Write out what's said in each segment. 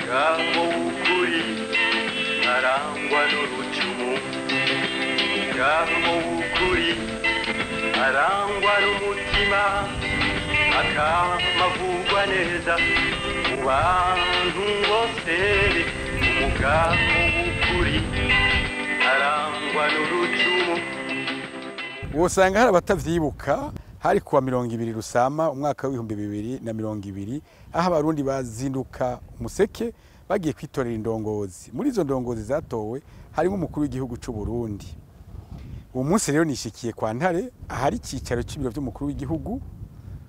Umugabo w'ukuri arangwa n'urucumu, umugabo w'ukuri arangwa n'umutima, akamavugwa neza mu bantu bose. Umugabo w'ukuri arangwa n'urucumu. Wosanga hari abatavyibuka, hari kuwa 20 Rusama umwaka w'2020, aho abarundi bazinduka umuseke bagiye kwitorera indongozi. Muri izo ndongozi zatowe harimo umukuru w'igihugu c'u Burundi. Uwo munsi rero nishikiye kwa Ntare, ahari icicaro c'ibiro vy'umukuru w'igihugu,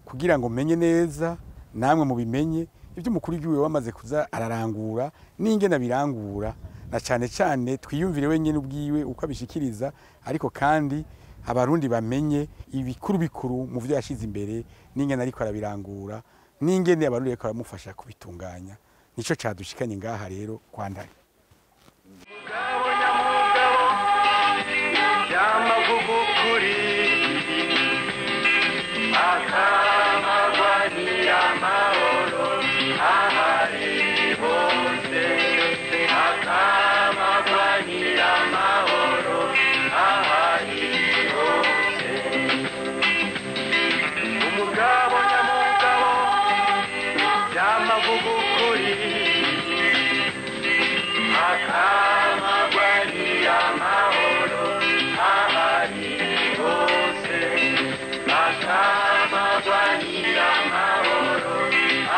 kugira ngo menye neza namwe mubimenye ivyo umukuru w'igihugu wamaze kuza ararangura n'ingene abirangura, na cane cane twiyumvire wenyene ubwiwe uko abishikiriza, ariko kandi abarundi bamenye ibikuru bikuru mu vyo yashize imbere n'ingene ariko arabirangura n'ingene abarundi bariko baramufasha kubitunganya. Nico cadushikanye ngaha rero kwa Ntare. Mugabo nyamugabo yamavuga ukuri, akamagwanira amahoro ahari hose, akamagwanira amahoro ahari hose. Umugabo nyamugabo yamavuga ukuri, akamagwanira amahoro ahari hose, akamagwanira amahoro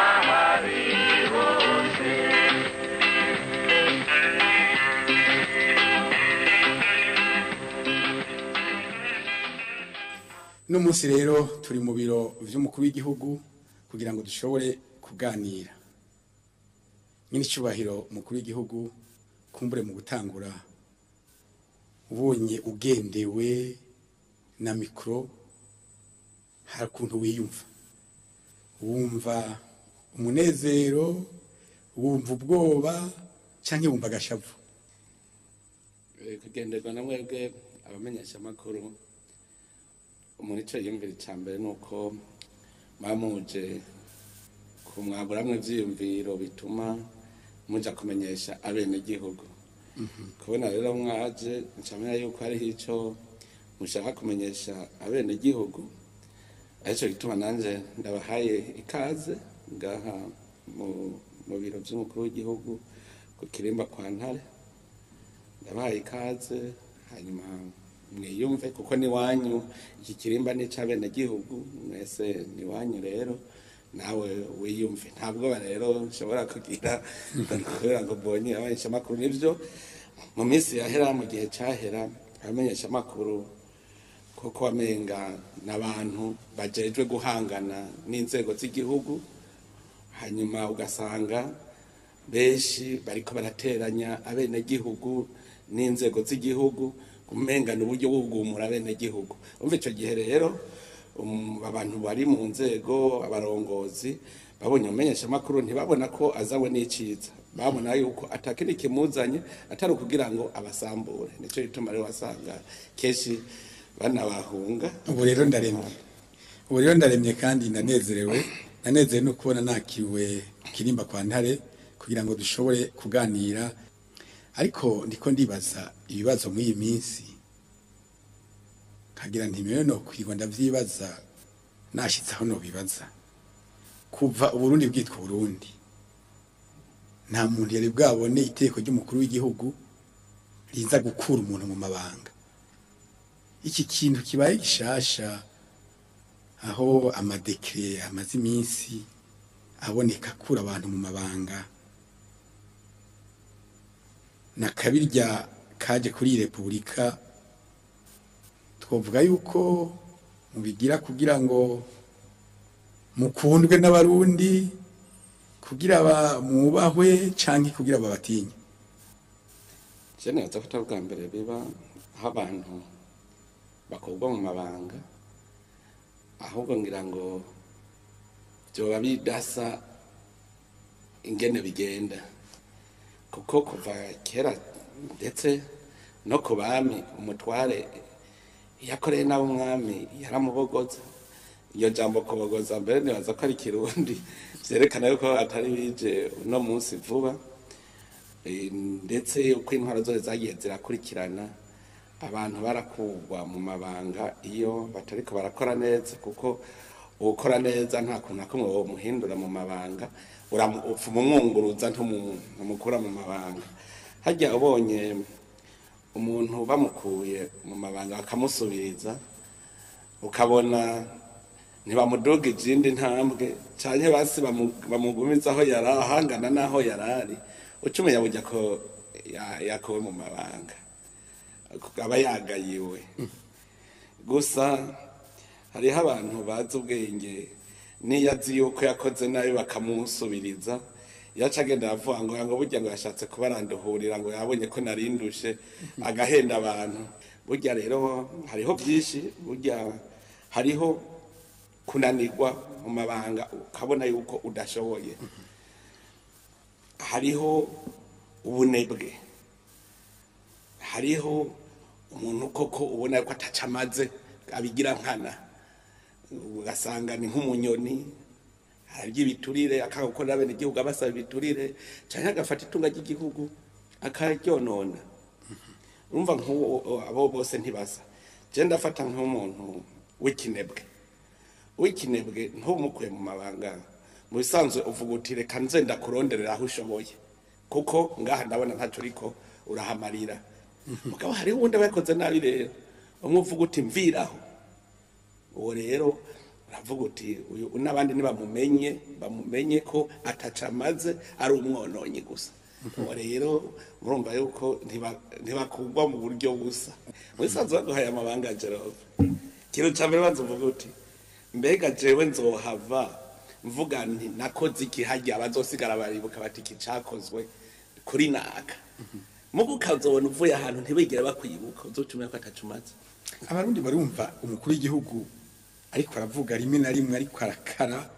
ahari hose. Uno munsi rero turi mu biro vy'umukuru w'igihugu kugira ngo dushobore kuganira. Nyine icubahiro umukuru w'igihugu, kumbure mu gutangura ubonye ugendewe na mikro, hari ukuntu wiyumva, wumva umunezero, wumva ubwoba canke wumva agashavu? Kugenderwa na mwebwe abamenyeshamakuru, umuntu ico yiyumvira ica mbere ni uko mwamuje kumwaburamwo ivyiyumviro bituma muja kumenyesha abenegihugu. Kubona rero mwaje, ncamenya yuko hariho ico mushaka kumenyesha abenegihugu, arico gituma nanje ndabahaye ikaze ngaha mu biro vy'umukuru w'igihugu ku Kirimba kwa Ntare. Ndabahaye ikaze, hanyuma mwiyumve kuko ni wanyu, iki kirimba ni ic'abenegihugu mwese, ni wanyu rero nawe wiyumve. Nta bwoba rero nshobora kugira kubera ngo mbonye abamenyeshamakuru. Nivyo, mu minsi yahera, mu gihe cahera, abamenyeshamakuru koko wamenga n'abantu bajejwe guhangana n'inzego z'igihugu, hanyuma ugasanga benshi bariko barateranya abenegihugu n'inzego z'igihugu, umenga n'uburyo bwo kugumura abenegihugu. Umva, ico gihe rero abantu bari mu nzego, abarongozi, babonye umumenyeshamakuru ntibabona ko azanywe n'iciza, babona yuko atakindi kimuzanye atari ukugira ngo abasambure. Nico gituma rero wasanga kenshi banabahunga. Ubu rero ndaremye, ubu rero ndaremye kandi ndanezerewe, ndanezerewe no kubona nakiriwe Kirimba kwa Ntare kugira ngo dushobore kuganira. Ariko ndiko ndibaza ibibazo muri iyi minsi, nkagira nti mewe no kwirwa ndavyibaza nashitse aho nobibaza. Kuva Uburundi bwitwa Burundi, nta muntu yari bwabone iteko ry'umukuru w'igihugu riza gukura umuntu mu mabanga. Iki kintu kibaye gishasha, aho amadekre amaze iminsi aboneka akura abantu mu mabanga, na kabirya kaje kuri iyi repubulika, twovuga yuko mubigira kugira ngo mukundwe n'abarundi, kugira mwubahwe canke kugira babatinye? Je nibaza ko atari ubwa mbere biba aho abantu bakurwa mu mabanga, ahubwo ngira ngo vyoba bidasa ingene bigenda, kuko kuva kera ndetse no ku bami, umutware yakoreye nabi umwami yaramubogoza. Iyo jambo kubogoza mbere nibaza ko ari Kirundi, vyerekana yuko atari bije uno munsi vuba. Ndetse uko intwaro zose zagiye zirakurikirana, abantu barakugwa mu mabanga iyo batariko barakora neza, kuko ukora neza nta kuntu na kumwe womuhindura mu mabanga, upfa umumwunguruza ntumukura mu mabanga. Harya ubonye umuntu bamukuye mu mabanga bakamusubiriza, ukabona ntibamuduga izindi ntambwe canke basi bamugumiza aho yari ahangana n'aho yarari, ucumenya burya ko yakuwe mu mabanga, aba yagayiwe. Gusa hariho abantu bazi ubwenge, niyo azi yuko yakoze nabi bakamusubiriza, yaca agenda aravuga ngo burya ngo yashatse kubaranduhurira, ngo yabonye ko narindushe, agahenda abantu. Burya rero hariho byinshi, burya hariho kunanirwa mu mabanga ukabona yuko udashoboye, hariho ubunebwe, hariho umuntu koko ubona ko atacamaze abigira nkana, ugasanga ni nk'umunyoni arya ibiturire, akagukora bene igihugu abasaba ibiturire, canke agafata itunga ry'igihugu akaryonona. Urumva nk'uwo abo bose ntibasa. Je ndafata nk'umuntu w'ikinebwe, w'ikinebwe ntumukuye mu mabanga, mu bisanzwe uvuga uti reka nze ndakuronderera aho ushoboye, kuko ngaha ndabona ntaco uriko urahamarira. Mugabo hariho uwundi aba yakoze nabi rero, umwe uvuga uti mviraho, uwo rero uravuga uti uyu n'abandi nibamumenye, bamumenye ko ataca amaze, ari umwononyi gusa. Uwo rero murumva yuko ntibakugwa mu buryo busa. Mu bisanzwe baguhaye amabanga Jerome, ikintu ca mbere banza uvuga uti mbega jewe nzohava mvuga nti nakoze iki, harya abazosigara baribuka bati iki cakozwe kuri naka. Mugu ukazobona uvuye ahantu ntibigere bakwibuka, uzoca umenya ko ataco umaze. Abarundi barumva umukuru w'igihugu ariko aravuga rimwe na rimwe ariko arakara,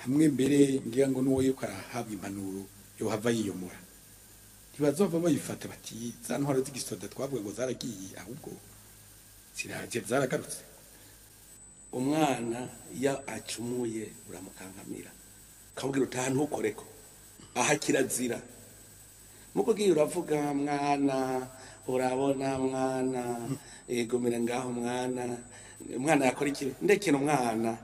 hamwe mbere ngira ngo n'uwo yuko arahabwa impanuro yohava yiyomora, ntibazova bayifata bati za ntwaro z'igisoda twavuga ngo zaragiye, ahubwo ziraje zaragarutse. Umwana iyo acumuye uramukankamira, ukamubwira uti aha ntukoreko, aha kirazira. Muko ugiye uravuga mwana, urabona mwana, egomera ngaho mwana, umwana yakora iki, ndekera umwana.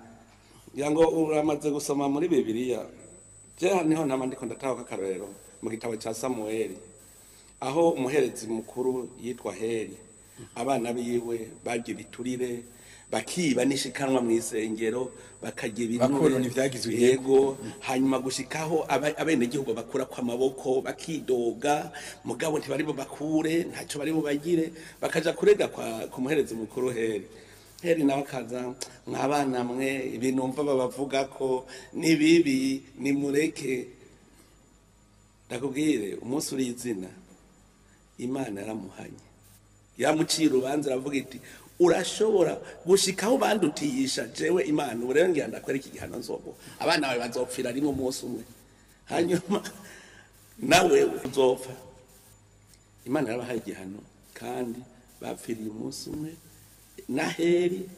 Ngira ngo uramaze gusoma muri Bibiliya, je niho nama ndiko ndataha akarorero mu gitabo ca Samueli, aho umuherezi mukuru yitwa Heli, abana biwe barya ibiturire, bakiba n'ishikanwa mw'isengero, bakarya ibinure, bakonona ivyagizwe. Yego, hanyuma gushikaho abenegihugu bakura kwa maboko bakidoga, mugabo ntibari bubakure, ntaco bari bubagire, bakaja kurega ku muherezi mukuru Heli. Heli nawe akaza, mwabana mwe ibintu mva babavuga ko ni bibi, nimureke. Ndakubwire umunsi uri izina, Imana yaramuhanye, yamuciye urubanza, aravuga iti urashobora gushikaho bandutiyisha jewe Imana, ubu rero ngira ndakwereka igihano nzoguha, abana bawe bazopfira rimwe umunsi umwe, hanyuma nawe uzopfa. Imana yarabahaye igihano kandi bapfiriye umunsi umwe na Heli,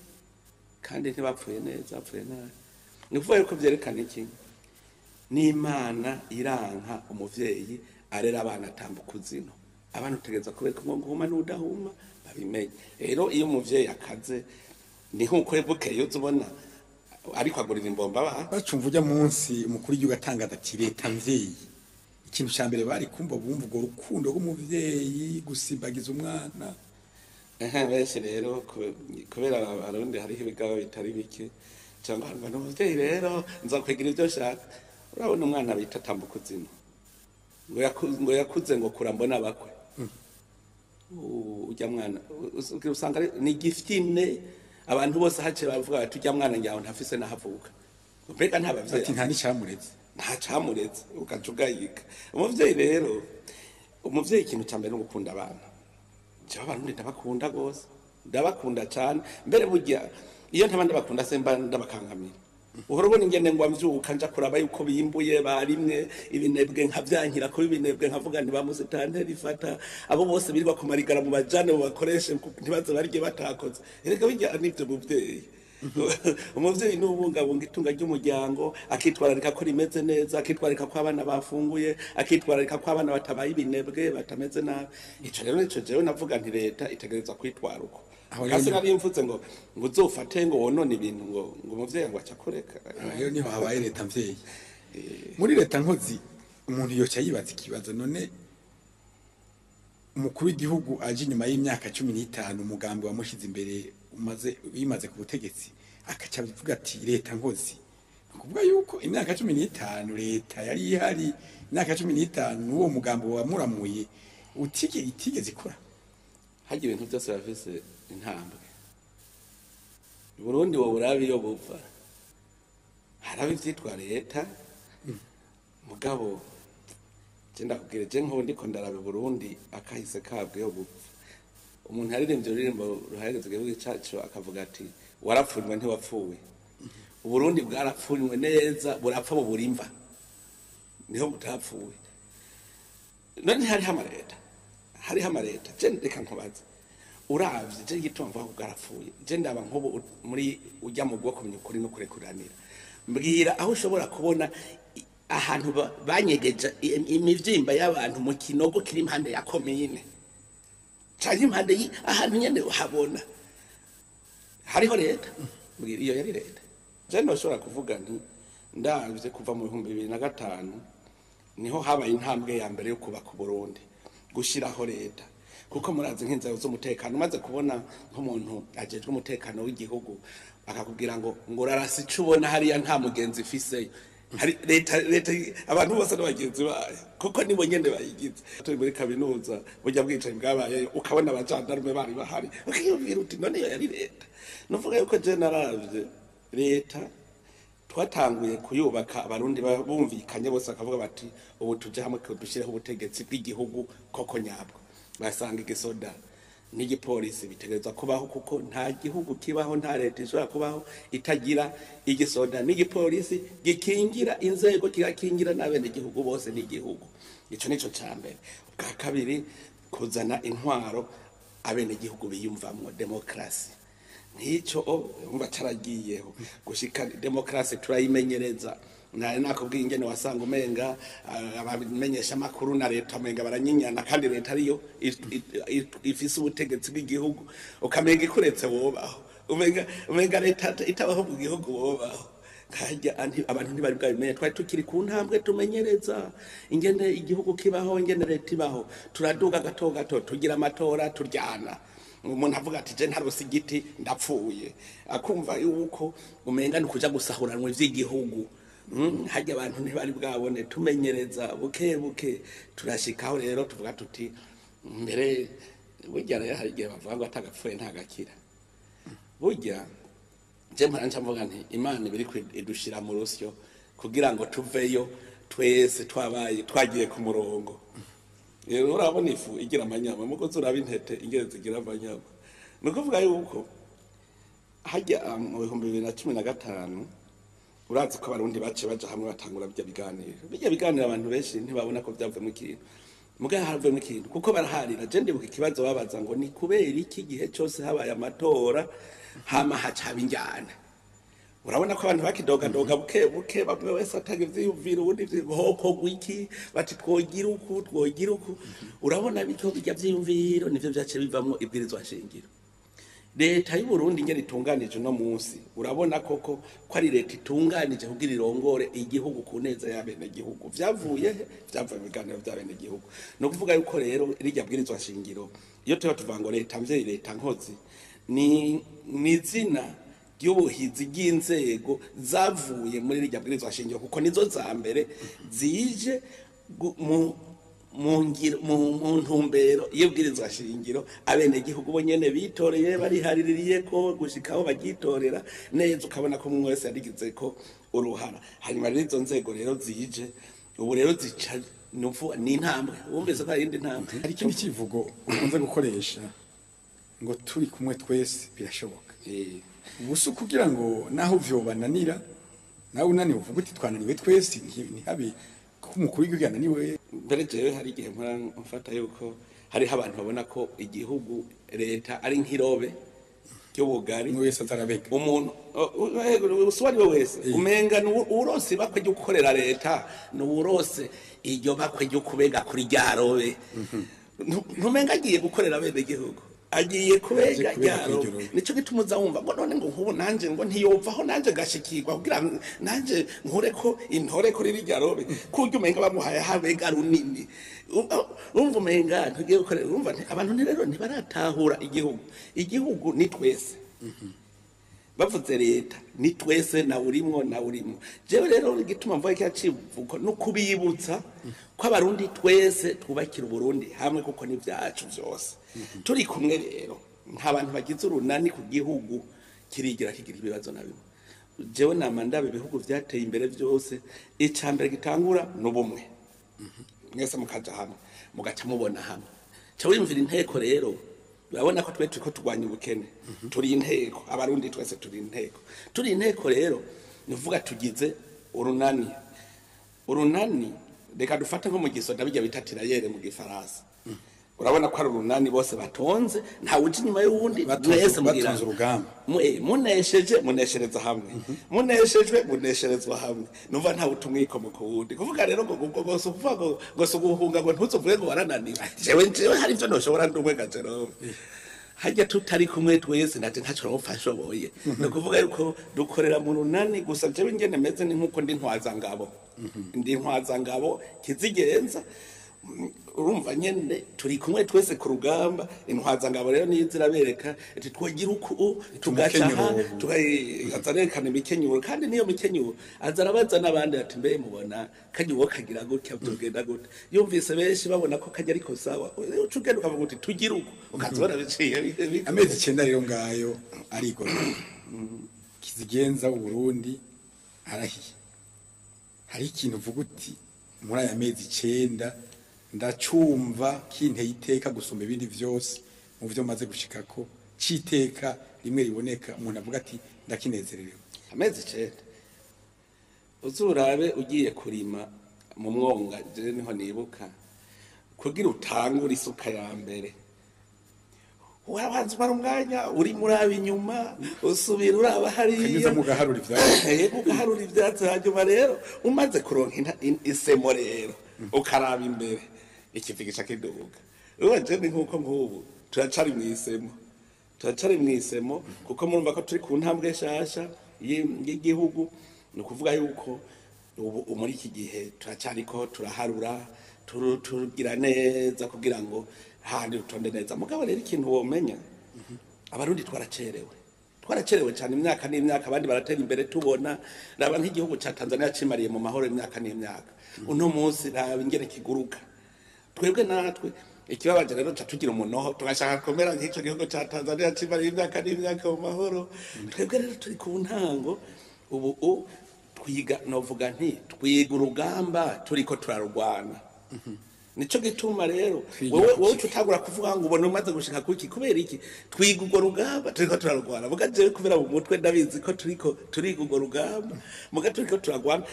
kandi ntibapfuye neza, bapfuye nabi. Ni ukuvuga yuko vyerekana iki? N'Imana iranka umuvyeyi arera abana atambuka uzino, abana utegereza kubereka ngo guhuma n'udahuma babimenye. Rero iyo umuvyeyi akaze ni nkuko bukeye uza ubona ariko agurira imbomba abana. Bacumva ujya munsi umukuru w'igihugu atangaza ati leta mvyeyi, ikintu ca mbere bari kumva bumva urwo rukundo rw'umuvyeyi gusimbagiza umwana. Benshi rero kubera abarundi hariho ibigaba bitari bike, cyangwa ngo ni umuvyeyi rero nza kwigira ivyo nshaka. Urabona umwana bita tambuka uzino, ngo yakuze ngo kura mbona bakwe. Ujya mwana usanga ni gifyine, abantu bose hace bavuga bati ujya mwana nyawe ntafise nahavuka, mbega nta bavyeyi ati nta n'icamureze, nta camureze, ugaca ugayika. Umuvyeyi rero, umuvyeyi ikintu ca mbere ni ugukunda abana. Jewe abarundi ndabakunda gose, ndabakunda cane, mbere burya iyo ntaba ndabakunda se mba ndabakankamira. Uhora ubona ingene ngo mvyuka nja kuraba yuko bimbuye barimwe ibinebwe, nkavyankira kuba ibinebwe, nkavuga nti bamusitante rifata abo bose birirwa kumarigara mu bajane mu bakoreshe ntibaze barye batakoze. Erega burya nivyo muvyeyi. Umuvyeyi ni ubungabunga itunga ry'umuryango, akitwararika ko rimeze neza, akitwararika ko abana bafunguye, akitwararika ko abana batabaye ibinebwe, batameze nabi. Ico rero nico jewe navuga nti leta itegerezwa kwitwara uko. Kasi nari mvuze ngo uzofate ngo wonone ibintu ngo umuvyeyi ngo acakureka. Rero niho habaye leta mvyeyi. Muri leta nkozi umuntu yoca yibaza ikibazo, none umukuru w'igihugu aje inyuma y'imyaka 15 umugambi wamushize imbere umaze bimaze ku butegetsi, akaca avuga ati leta nkozi. Kuvuga yuko imyaka 15 leta yari ihari, imyaka 15 uwo mugambi wamuramuye utigeze ikora. Haje ibintu byose bafise intambwe. Burundi wo burabi yo bupfa. Harabi vyitwa leta. Mugabo je ndakubwira, je nko ndiko ndarabe Burundi akahise kabwe yo bupfa. Umuntu yaririmbye uririmbo ruhayagiza igihugu cacu akavuga ati warapfunywe ntiwapfuwe. Uburundi bwarapfunywe neza, burapfa buburimva. Niho butapfuwe. None hariho amareta. Hariho amareta. Je ndeka nkubaze. Uravye je igituma mvuga ko bwarapfuye. Je ndaba nkubu muri ujya mu bwoko ukuri no kurekuranira. Mbwira aho ushobora kubona ahantu banyegeje imivyimba y'abantu mu kinogo kiri impande ya komine. Canke impande ahantu nyene uhabona. Hariho leta. Mbwira iyo yari leta. Je ndoshobora kuvuga nti ndavye kuva mu 2005 niho habaye intambwe ya mbere yo kubaka Burundi, gushiraho leta. Kuko murazi nk'inzego z'umutekano, umaze kubona nk'umuntu ajejwe umutekano w'igihugu akakubwira ngo urarasi ico ubona hariya nta mugenzi ifiseyo. Hari leta abantu bose n'abagenzi bayo kuko nibo nyene bayigize. Turi muri kaminuza burya bwicaye bwabaye, ukabona abajandarume bari bahari, ukiyumvira uti none iyo yari leta. Nuvuga yuko je naravye leta twatanguye kuyubaka abarundi bumvikanye bose bakavuga bati ubu tuje hamwe dushireho ubutegetsi bw'igihugu koko nyabwo. Basanga igisoda n'igipolisi bitegerezwa kubaho, kuko nta gihugu kibaho, nta leta ishobora kubaho itagira igisoda n'igipolisi gikingira inzego, kigakingira n'abenegihugu bose n'igihugu. Ico nico ca mbere. Ubwa kabiri, kuzana intwaro abenegihugu biyumvamwo, demokrasi. Nk'ico umva caragiyeho gushika demokrasi turayimenyereza. Nari nakubwiye ingene wasanga umenga abamenyesha makuru na leta umenga baranyinyana, kandi leta ariyo ifise ubutegetsi bw'igihugu, ukamenga ikuretse wobaho, umenga leta itabaho mu gihugu wobaho. Kajya abantu ntibari bwabimenye, twari tukiri ku ntambwe tumenyereza ingene igihugu kibaho, ingene leta ibaho. Turaduga gato gato, tugira amatora, turyana. Umuntu avuga ati je ntarose igiti ndapfuye, akumva yuko umenga ni kuja gusahuranwa ivy'igihugu. Hajya abantu ntibari bwabone, tumenyereza buke buke turashikaho. Rero tuvuga tuti mbere burya rero hari igihe bavuga ngo atagapfuye ntagakira. Burya je mpora nca mvuga nti Imana ibiri idushira mu rusyo kugira ngo tuveyo twese twabaye twagiye ku murongo. Rero urabona ifu igira amanyama, mukozi uraba intete ingere zigira amanyama. Ni ukuvuga yuko hajya mu 2015 urazi ko abarundi bace baja hamwe batangura bijya biganiro. Bijya biganiro abantu benshi ntibabona ko byavuyemo ikintu. Mugahe havuyemo ikintu kuko baraharira. Je ndibuka ikibazo babaza ngo ni kubera iki gihe cyose habaye amatora hama hacaba injyana. Urabona ko abantu bakidogadoga buke buke, bamwe wese atanga ivyiyumviro, ubundi hoko gwiki bati twogira uku twogira uku. Urabona bityo bijya vyiyumviro nivyo vyace bivamwo ibwirizwa shingiro. Leta y'u Burundi ingene itunganije no munsi, urabona koko ko ari leta itunganije kugira irongore igihugu ku neza y'abenegihugu. Vyavuye mu biganiro vy'abenegihugu. No kuvuga yuko rero rirya bwirizwa shingiro iyo tuba tuvuga ngo leta mvyeyi leta nkozi ni izina ry'ubuhizi bw'inzego zavuye muri rirya bwirizwa shingiro, kuko nizo za mbere zije mu ntumbero y'ibwirizwa shingiro abenegihugu bo nyene bitoreye barihariririye ko gushikaho bagitorera neza, ukabona ko umwe wese yarigize ko uruhara. Hanyuma rero izo nzego rero zije ubu rero zica ni intambwe, wumvise ko hari indi ntambwe. Hari ikindi kivugo ukunze gukoresha ngo turi kumwe twese birashoboka. Ubu si kugira ngo naho vyobananira nawe unaniwe uvuga uti twananiwe twese, ntihabe ko umukuru w'igihugu yananiwe. Mbere jewe hari igihe mpora mfata yuko hariho abantu babona ko igihugu leta ari nk'irobe ry'ubugari. Umwe wese azarabega. Umuntu uwo ari we wese umenga ni uwurose ibakwe ryo gukorera leta, ni uwurose iryo bakwe ryo kubega kuri rya robe. Ntumenga agiye gukorera bene gihugu, agiye kubega kubega rya kuri iryo robe. robe. Nico gituma uza wumva ngo none ngo nkubu nanje ngo ntiyovaho nanje gashikirwa kugira ngo nanje nkure ko intore kuri rirya robe, kurya umenga bamuhaye habega runini. Urumva umenga ntugiye gukorera. Urumva abantu rero ntibaratahura igihugu. Igihugu ni twese. Bavuze leta ni twese, nawe urimwo, nawe urimwo. Jewe rero igituma mvuga kiriya civugo no kubibutsa ko Abarundi twese twubakira Uburundi hamwe, kuko ni vyacu vyose turi kumwe. Rero nta bantu bagize urunani ku gihugu kirigira kigira ibibazo na bimwe. Jewe nama ndaba ibihugu vyateye imbere vyose, ica mbere gitangura n'ubumwe, mwese mukaja hamwe, mugaca mubona hamwe. Ca wiyumvira inteko rero, urabona ko twe turiko turwanya ubukene, turi inteko, Abarundi twese turi inteko. Turi inteko rero, ni ukuvuga tugize urunani. Urunani, reka dufate nko mu gisoda, bijya bita tirailleurs mu Gifaransa. Urabona ko ari urunani, bose batonze, ntawe uja inyuma y'uwundi. Mwese mugira Batonze urugamba. Munesheje muneshereza hamwe, muneshejwe munesherezwa hamwe. Numva ntawe utumwikomo ku wundi. Kuvuga rero ngo si ukuvuga ngo si uguhunga, ngo ntuzuvuge ngo warananiwe. Jewe hari ivyo ntoshobora ndi umwe nka Jerome. Hajya tutari kumwe twese, naje ntaco nopfa nshoboye. Ni ukuvuga yuko dukorera mu runani. Gusa jewe ingene meze ni nkuko ndi ntwazangabo, ndi ntwazangabo kizigenza. Urumva nyene turi kumwe twese ku rugamba. Intwazangabo rero niyo zirabereka ati twogira uku, tugaca aha. Umukenyuro. Aza arerekana imikenyuro, kandi niyo mikenyuro aza arabaza n'abandi ati: "Mbe mubona kajya uwo kagira gutya tugenda gute?" Yumvise benshi babona ko kajya ariko sawa, uca ugenda ukavuga uti tugira uku, ukaza ubona biciye Amezi 9 rero ngayo arigorora, kizigenza Uburundi arahiye. Hari ikintu uvuga uti: "Muri aya mezi 9 ndacumva kinteye iteka gusumba ibindi vyose mu vyo maze gushikako," c'iteka rimwe riboneka umuntu avuga ati: "Ndakinezererewe"? Amezi 9, uzurabe ugiye kurima mu mwonga, je niho nibuka, kugira utangure isuka ya mbere wabanza umara umwanya urimo uraba inyuma, usubira uraba hariya. Ukanyuza mu gaharura ivyatsi. Yego, ugaharura ivyatsi. Hanyuma rero umaze kuronka isemo rero ukaraba imbere, ikivi gica kiduga. Ubu je ni nkuko nk'ubu turacari mw'isemo, turacari mw'isemo, kuko murumva ko turi ku ntambwe nshasha y'igihugu. Ni ukuvuga yuko ubu muri iki gihe turacariko turaharura, tugira neza kugira ngo handi rutonde neza. Mugabo rero ikintu womenya, Abarundi twaracerewe, twaracerewe cyane imyaka n'imyaka. Abandi baratera imbere tubona. Raba nk'igihugu ca Tanzania cimariye mu mahoro imyaka n'imyaka, uno munsi raba ingene kiguruka. Twebwe natwe ikibabaje rero, ca tugira umunoho, tugashaka kumera nk'ico gihugu ca Tanzania cimariye imyaka n'imyaka mu mahoro. Twebwe rero turi ku ntango ubu twiga, novuga nti twiga urugamba turiko turarugwana. Nico gituma rero Twigira wewe ku wowe uca utangura kuvuga ngo ubona umaze gushika kuki. Kubera iki? Twiga urwo rugamba turiko turarwana. Muga jewe kubera mu mutwe ndabizi ko turiko turiga urwo rugamba, muga turiko turarwana,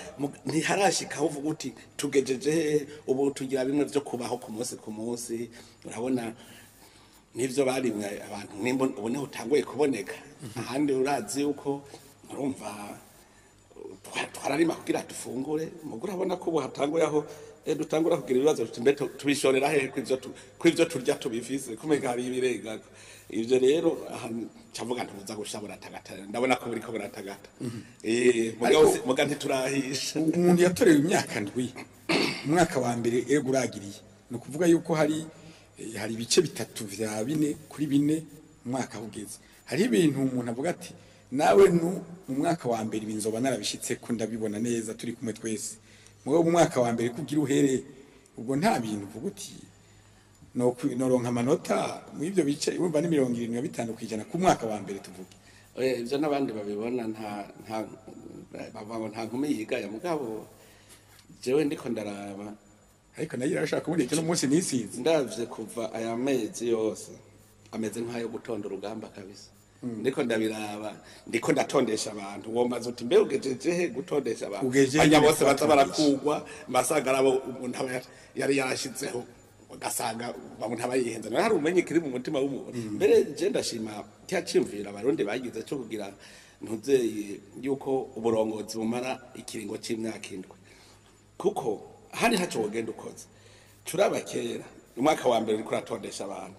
ntiharashika aho uvuga uti tugejeje hehe. Ubu tugira bimwe vyo kubaho ku munsi ku munsi. Urabona nivyo barimwe abantu, nimba ubu niho utanguye kuboneka. Ahandi urazi yuko urumva twararima kugira dufungure, mugo urabona ko ubu hatanguye aho dutangura kugira ibibazo tuti: "Mbe tubishorera hehe kw'ivyo turya tubifise?" Kumenya hari ibirengako. Ivyo rero aha cavuga ntubuza gusha, buratagata. Ndabona ko buriko buratagata, mugabo muga ntiturahisha. Umuntu yatorewe imyaka 7, umwaka wa mbere ego uragiriye, ni ukuvuga yuko hari ibice bitatu vya bine kuri bine umwaka ugeze. Hari ibintu umuntu avuga ati: "Nawe nu mu mwaka wa mbere ibi nzoba narabishitse ko ndabibona neza turi kumwe twese." Mugabo mu mwaka wa mbere kugira uhere, ubwo nta bintu uvuga uti no noronka amanota muri ibyo bice? Urumva ni 75% ku mwaka wa mbere tuvuge. Oya, ivyo n'abandi babibona. Nta bavuga ngo nta nkumi yigaya, mugabo jewe ndiko ndaraba. Ariko nayo irashaka kuboneka no munsi nisize. Ndavye kuva aya mezi yose ameze nk'ayo gutonda urugamba kabisa. Ndiko ndabiraba, ndiko ndatondesha abantu. Wombaza uti: "Mbe ugejeje he gutondesha abantu?" Ugejeje Hanya nyene bose baza kubatondesha. Barakugwa masanga arabo umuntu aba yari yarashizeho. Ugasanga babona abayihenza nawe hari umenye kiri mu mutima w'umuntu. Mbere je ndashima cya cimvira abarundi bagize cyo kugira ntuzeye yuko uburongozi bumara ikiringo c'imyaka 7, kuko hari ntaco wogenda ukoze. Turaba kera umwaka wa mbere uriko uratondesha abantu,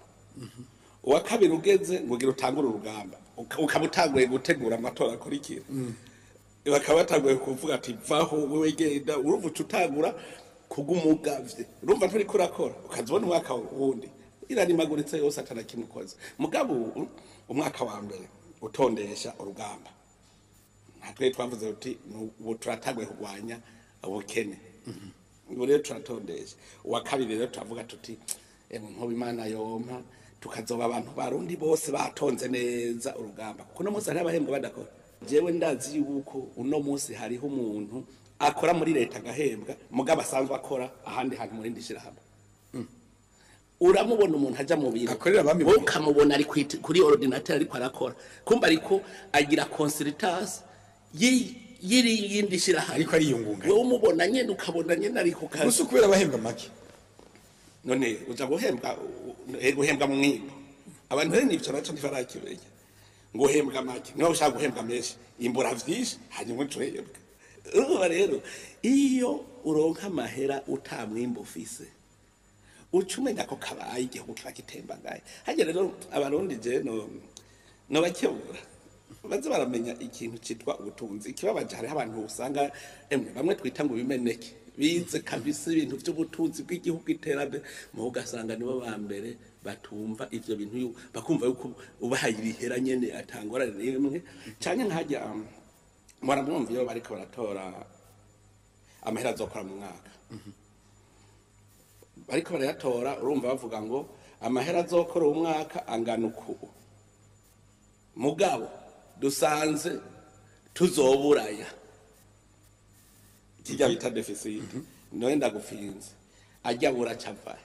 uwa kabiri ugeze ngo ugira utangure urugamba, ukaba utanguye gutegura amatora akurikira, bakaba batanguye kuvuga ati vaho wewe genda, urumva uca utangura kugumugavye, urumva nturiko urakora, ukazibona umwaka wundi iranimaguritse yose atanakimukoze. Mugabo ubu umwaka wa mbere utondesha urugamba, natwe twavuze uti ubu turatanguye kurwanya ubukene, ubu rero turatondesha. Uwa kabiri rero turavuga tuti emwe nkoba Imana yompa tukazoba abantu barundi bose batonze neza urugamba, kuko uno munsi hariho abahembwa badakora. Jewe ndazi yuko uno munsi hariho umuntu akora muri leta agahembwa, mugabo asanzwe akora ahandi hantu muri ndishirahamwe. Uramubona umuntu aja mu biro Akorera abami wowe ukamubona ari kuri ordinateur ariko arakora, kumba ariko agira consultance y'irindi shirahamwe, ariko ariyungunga. Wewe umubona nyene ukabona nyene ari ku kazi. Gusa kubera abahembwa make. None uja guhembwa guhembwa mu mwimbo, abantu rero nivyo naco ntibarakimenya ngo uhembwa make, niba ushaka guhembwa menshi imbura vyinshi hanyuma ucurehembwa. Urumva rero iyo uronka amahera uta mwimbo ufise, uca umenya ko kabaye igihugu kiba gitembagaye. Harya rero abarundi je no bakebura baze baramenya ikintu citwa ubutunzi. Ikibabaje hariho abantu usanga emwe bamwe twita ngo bimeneke bize kabisa ibintu by'ubutunzi bw'igihugu iterambere, mu ugasanga nibo ba mbere batumva ivyo bintu, bakumva yuko ubahaye ibihera nyene atangorane n'imwe. Canke nkajya muramwumva iyo bariko baratora amahera azokora mu mwaka, bariko barayatora, urumva bavuga ngo amahera azokora umwaka angana uku, mugabo dusanze tuzoburaya kijya bita deficit. None ndagufinze ajya buracava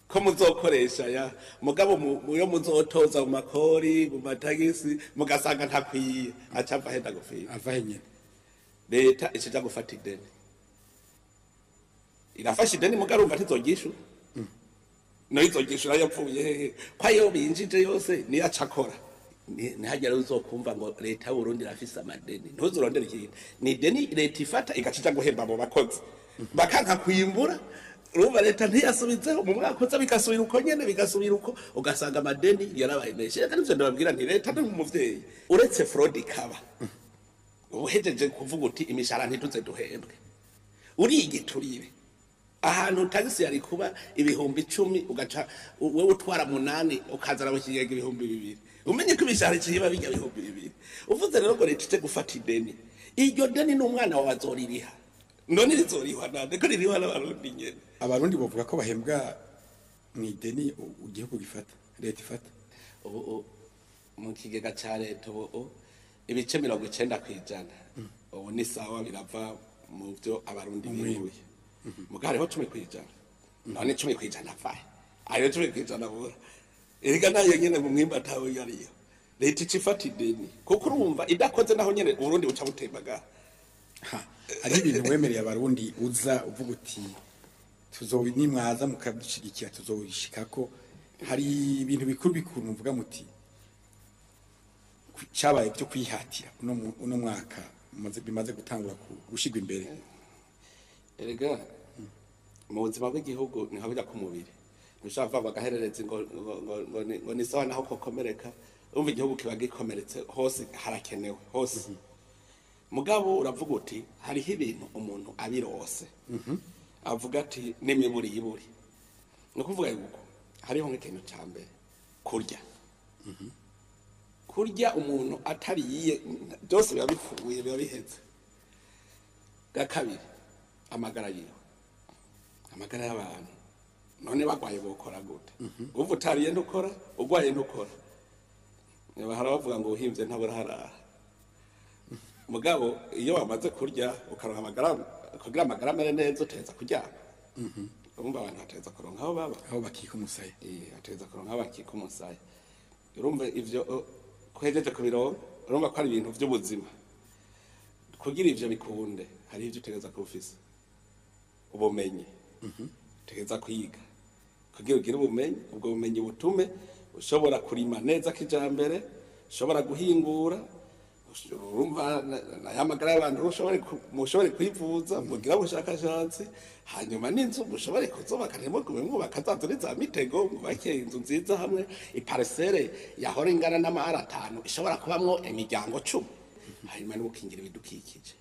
ko muzokoresha ya mugabo muyo muzotoza mu makori mu matagisi mugasanga ntakwiye, acava henda gufinze ava henyene. Leta icija gufata ideni, irafasha ideni mugabo urumva ntizogishura, no izogishura yapfuye hehe ko ayo binjije yose niyo acakora. Ntihagire uzokumva ngo leta y'Uburundi irafise amadeni, ntuzurondere ikintu ni ideni leta ifata igacija guhemba abo bakozi bakanka kwimbura. Urumva leta ntiyasubizeho mu mwaka uza, bigasubira uko nyene, bigasubira uko, ugasanga amadeni yarabaye menshi. Reka nivyo ndababwira nti leta ni umuvyeyi, uretse fraude ikaba uhejeje kuvuga uti imishahara ntituze duhembwe, urigiturire ahantu tagisi yari kuba 10,000 ugaca wewe utwara 8 ukazana mu kigega 2,000, umenye ko imishahara ikiba bijya 2,000. Uvuze rero ngo leta ije gufata ideni, iryo deni n'umwana wawe azoririha, none rizorihwa nande ko ririho n'abarundi nyene? Abarundi bavuga ko bahembwa mu ideni igihugu gifata, leta ifata. Ubu mu kigega ca leta ubu ibice 90% ubu ni sawa, birava mu byo abarundi bibuye, mugabo hariho 10%. None 10% avahe? Ayo 10% abura erega nayo nyene mu mwimba atawe yariyo. Leta ica ifata ideni kuko urumva idakoze naho nyene Uburundi buca butembagara. Hari ibintu wemereye abarundi uza uvuga uti tuzobi nimwaza mukadushigikira tuzobishikako, hari ibintu bikuru bikuru muvuga muti cyabaye byo kwihatira uno mwaka bimaze gutangura gushigwa imbere? Erega mu buzima bw'igihugu niho bijya ku mubiri, ntushaka bagaherereza ngo ngo ni sawa naho kokomereka, urumva igihugu kiba gikomeretse hose, harakenewe hose. Mugabo uravuga uti hariho ibintu umuntu abirose avuga ati n'imiburi yiburi. Ni ukuvuga yuko hariho nk'ikintu ca mbere kurya, kurya umuntu atariye byose biba bipfuye, biba biheze. Gakabiri amagara yiwe, amagara y'abantu none bagwaye bokora gute? Uva utariye ntukora, ugwaye ntukora. Bahora bavuga ngo uhimvye ntabura harara. Mugabo iyo wamaze kurya ukaronka amagara, kugira amagara amere neza uteza kuryama. Urumva abantu bateza kuronka aho baba, aho bakika umusaya. Bateza kuronka aho bakika umusaya. Urumva ivyo kuhejeje kubironka, urumva ko ari ibintu vy'ubuzima. Kugira ivyo bikunde hari ivyo utegeza kuba ufise, ubumenyi utegeza kwiga, Kugira ugire ubumenyi, ubwo bumenyi butume ushobora kurima neza kijambere, ushobora guhingura, urumva n'ayamagara y'abantu, mushobore kwivuza, mugira ubushakashatsi, hanyuma n'inzu mushobore kuzubaka, ntimugume mwubaka za nzu za mitego, mwubake inzu nziza hamwe iparcelle yahora ingana n'amahara 5 ishobora kubamwo imiryango 10. Hanyuma no gukingira ibidukikije.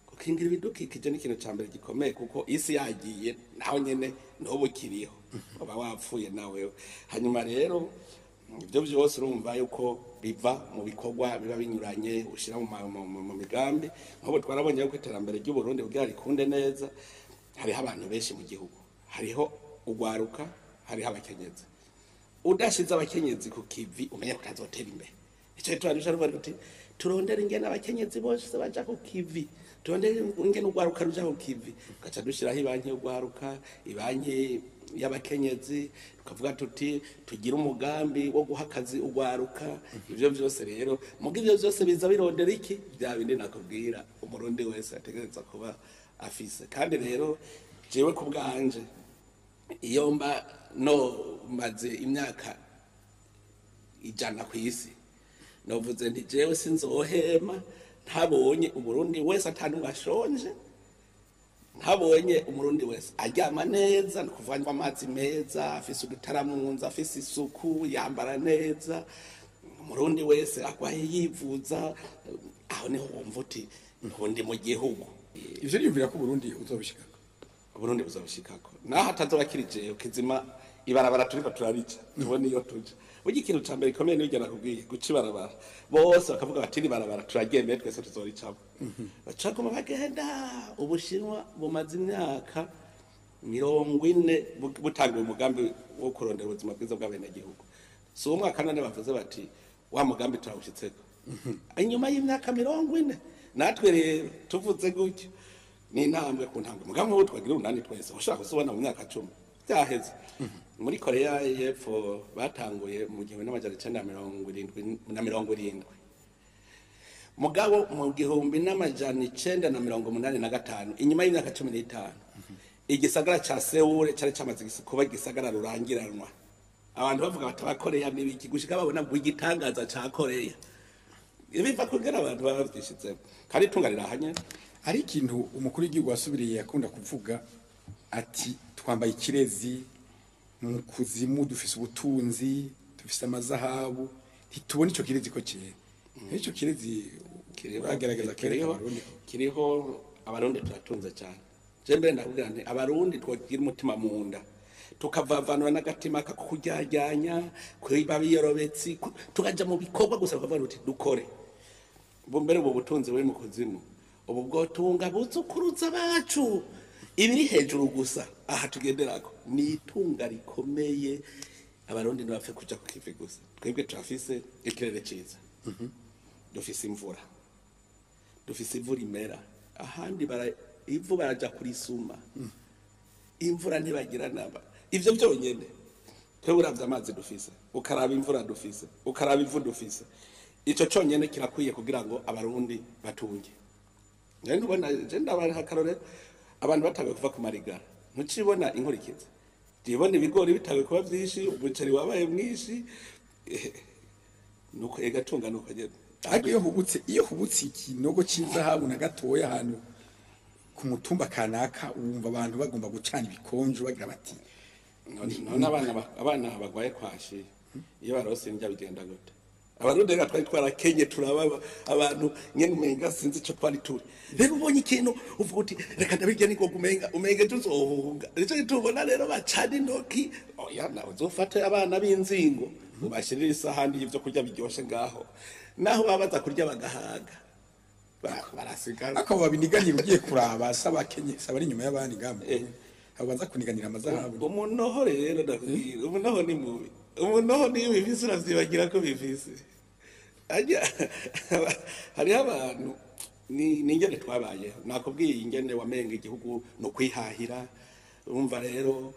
Gukingira ibidukikije ni ikintu ca mbere gikomeye, kuko isi yagiye naho nyene n'ubu kiriho, uba wapfuye nawe. Hanyuma rero ibyo byose urumva yuko biva mu bikorwa biba binyuranye ushyira mu migambi. Nk'ubu twarabonye yuko iterambere ry'u Burundi kugira rikunde neza, hariho abantu benshi mu gihugu, hariho ugwaruka, hariho abakenyezi. Udashize abakenyezi ku kivi, umenya ko utazotera imbere. Icyo gituma duca ruvuga tuti turondere ingene abakenyezi bose baja ku kivi, turondere ingene ugwaruka ruja ku kivi, tugaca dushiraho ibanki y'ugwaruka, ibanki y'abakenyezi, tukavuga tuti tugire umugambi wo guha akazi ugwaruka. Ivyo vyose rero, muga ivyo vyose biza birondera iki? Vya bindi nakubwira umurundi wese ategereza kuba afise. Kandi rero jewe ku bwanje, iyo mba no maze imyaka 100 ku isi, novuze nti jewe sinzohema ntabonye umurundi wese atanumwe ashonje, ntabonye umurundi wese aryama neza, ni ukuvuga anywa amazi meza, afise udutara mu nzu, afise isuku, yambara neza, umurundi wese agwaye yivuza. Aho niho wumva uti ntundi mu gihugu. Ivyo niyumvira ko Burundi uzobishikako. Uburundi buzobishikako, naho atazoba kiri jewe kizima. Ibarabara turiko turarica, tubone iyo tuja. Burya ikintu ca mbere gikomeye niyo nakubwiye, guca ibarabara, bose bakavuga bati iri barabara turaryemeye twese, tuzoricamo. Bacaguma bagenda. Ubushinwa bumaze imyaka 40 butanguye umugambi wo kurondera ubuzima bwiza bw'abenegihugu. Si uwo mwaka none bavuze bati wa mugambi turawushitseko inyuma y'imyaka 40. Natwe rero tuvuze gutyo ni intambwe ku ntambwe. Mugambi wo twagira urunani twese, ushaka kuzobona mu myaka 10 byaheze. Muri Korea y'Epfo batanguye mu 1970, mugabo mu 1985, inyuma y'imyaka 15, igisagara ca Seoul cari camaze kuba igisagara rurangiranwa. Abantu bavuga bati abakoreya n'ibiki, gushika babona ngo igitangaza ca Korea biva kugera abantu baba bavyishizemo, kandi itunga rirahanye. Hari ikintu umukuru w'igihugu wasubiriye yakunda kuvuga ati twambaye ikirezi mu kuzimu, dufise ubutunzi, dufise amazahabu, ntitubona ico kirezi ko cyera. Ico kirezi uragerageza kwereka kiriho abarundi. Kiriho. Abarundi turatunze cyane. Je mbere ndakubwira nti abarundi twogira umutima mu nda, tukavavanura n'agatima kakuryajyanya kwiba biyorobetsi, tukaja mu bikorwa gusa, tukavuga uti dukore. Ubu mbere ubu butunzi buri mu kuzimu ubu bwotunga buzukuruza bacu. Ibiri hejuru gusa aha tugenderako ni itunga rikomeye. Abarundi ntibapfe kuja ku kivi gusa. Twebwe turafise ikirere ciza, dufise imvura, dufise ivu rimera. Ahandi ivu baraja kurisuma, imvura ntibagira naba. Ivyo byonyene, twebwe uravye amazi dufise, ukaraba imvura dufise, ukaraba ivu dufise, ico conyene kirakwiye kugira ngo abarundi batunge. Nari ntubona je ndabaha akarorero, abantu batanguye kuva ku marigara, ntucibona inkurikizi? Ndibona ibigori bitanguye kuba vyinshi, umuceri wabaye mwinshi. Nuko egatunga nuko nyene. Ariko iyo hubutse ikinogo cy'izahabu na gatoya ahantu ku mutumba kanaka, wumva abantu bagomba gucana ibikonjo bagira bati None abana bagwaye kwashi, iyo barose indya bigenda gute? Abarundi reka twari twarakenye, turaba abantu nyene umenga sinzi ico twari turi. Rero ubonye ikintu uvuga uti reka ndabirya, niko umenga tuzohunga. Nico gituma rero bacana intoki. Oya, nawe uzofate abana b'inzingo ubashirire isahani y'ivyo kurya biryoshe ngaho, naho baba baza kurya bagahaga, barasigara. Ariko babiniganira, ugiye kuraba saba abakenye, saba ari inyuma y'abandi ngamba abo baza kuniganira amazahabu. Umunoho rero ndakubwira, umunoho ni mubi. Umunoho niyo bifise uravyibagira ko bifise. Ajya hariho abantu ni ingene twabayeho. Nakubwiye ingene wamenga igihugu no kwihahira. Urumva rero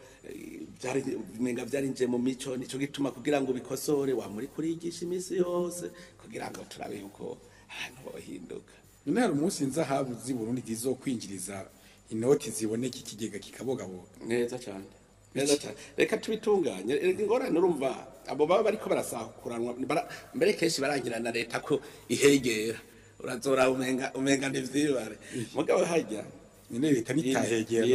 byari menga byarinjiye mu mico. Nico gituma kugira ngo bikosore wamuri kurigisha iminsi yose kugira ngo turabe yuko ahantu bohinduka. None hari umunsi inzahabu z'i Burundi zizokwinjiriza inoti ziboneka, ikigega kikabogaboga? Neza cyane. Neza cyane, reka tubitunganye. Erega ingorane, urumva abo baba bariko barasakuranwa, mbere kenshi barangira na leta ko ihegera, urazora umenga ntivyibare, mugabo harya Nyine leta nitahegera.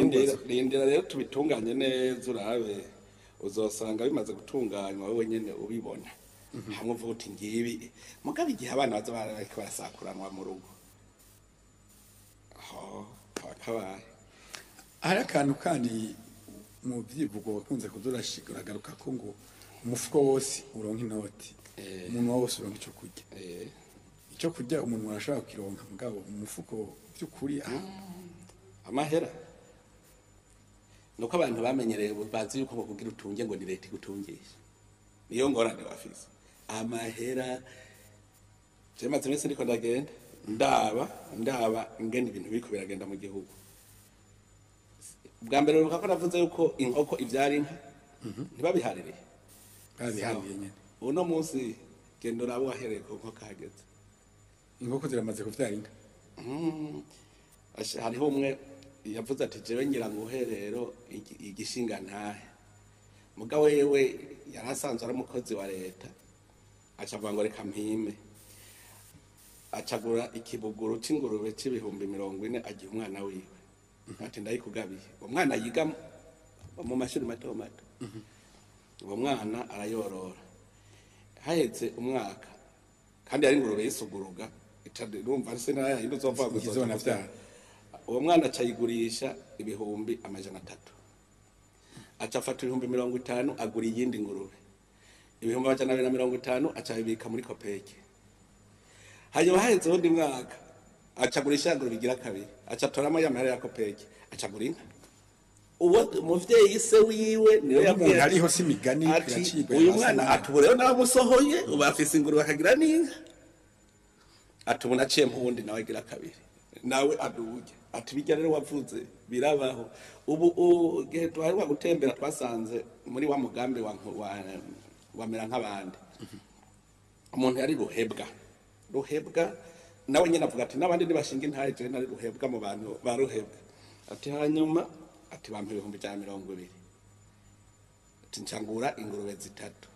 Rindira rero tubitunganye neza, urabe uzosanga bimaze gutunganywa wowe nyene ubibona, hamwe uvuga uti ngibi. Mugabo igihe abana baza bariko barasakuranwa mu rugo, aho kaba kabaye. Hari akantu kandi mu byivugo bakunze kuzurashiga, uragaruka ko ngo umufuko wose uronka inoti, umunwa wose uronka ico kurya. Icyo kurya umuntu arashobora kukironka, mugabo umufuko by'ukuri Amahera nuko abantu bamenyereye, bazi yuko bakubwira utunge ngo ni leta igutungisha, niyo ngorane bafise. Amahera, je maze iminsi ndiko ndagenda ndaba ingene ibintu biriko biragenda mu gihugu. Bwa mbere uribuka ko navuze yuko inkoko ivyara inka, ntibabihaririye? Babihariye nyene. Uno munsi genda urabe wahereye ku nkoko hageze. Inkoko ziramaze kuvyara inka. Hariho umwe yavuze ati jewe ngira ngo uhe rero igishinga ntahe, mugabo wewe yari asanzwe ari umukozi wa leta, aca avuga ngo reka mpime, acagura ikibuguru c'ingurube c'ibihumbi 40, agiha umwana wiwe ati ndayikugabiye. Uwo mwana yiga mu mashuri mato mato. Uwo mwana arayorora, haheze umwaka, kandi yari ingurube y'isuguruga, urumva se nayindi uzova ngo Izona vyara. Uwo mwana acayigurisha 300,000, aca afata 50,000 agura iyindi ngurube, 250,000 aca abibika muri COOPEC. Hanyuma haheze uwundi mwaka, acagurisha ya ngurube igira kabiri, aca atoramo ya mahera ya COOPEC, acagura inka. Uwo muvyeyi se wiwe niwe Umuntu yabwiye hariho si imigani ati iracibwa uyu hasi mwana, n'ahandi. ati ubu rero naramusohoye, ubu afise ingurube akagira n'inka. Ati ubu naciye mpuwundi nawe agira kabiri, nawe aduge. Ati bijya rero wavuze birabaho. Ubu igihe duheruka gutembera, twasanze muri wa mugambi wa wamera nk'abandi, umuntu yari ruhebwa, ruhebwa nawe nyine avuga ati n'abandi ntibashinga intahe, jewe nari ruhebwa mu bantu ba ruhebwa. Ati hanyuma ati bampa 120,000, ati ncangura ingurube zitatu.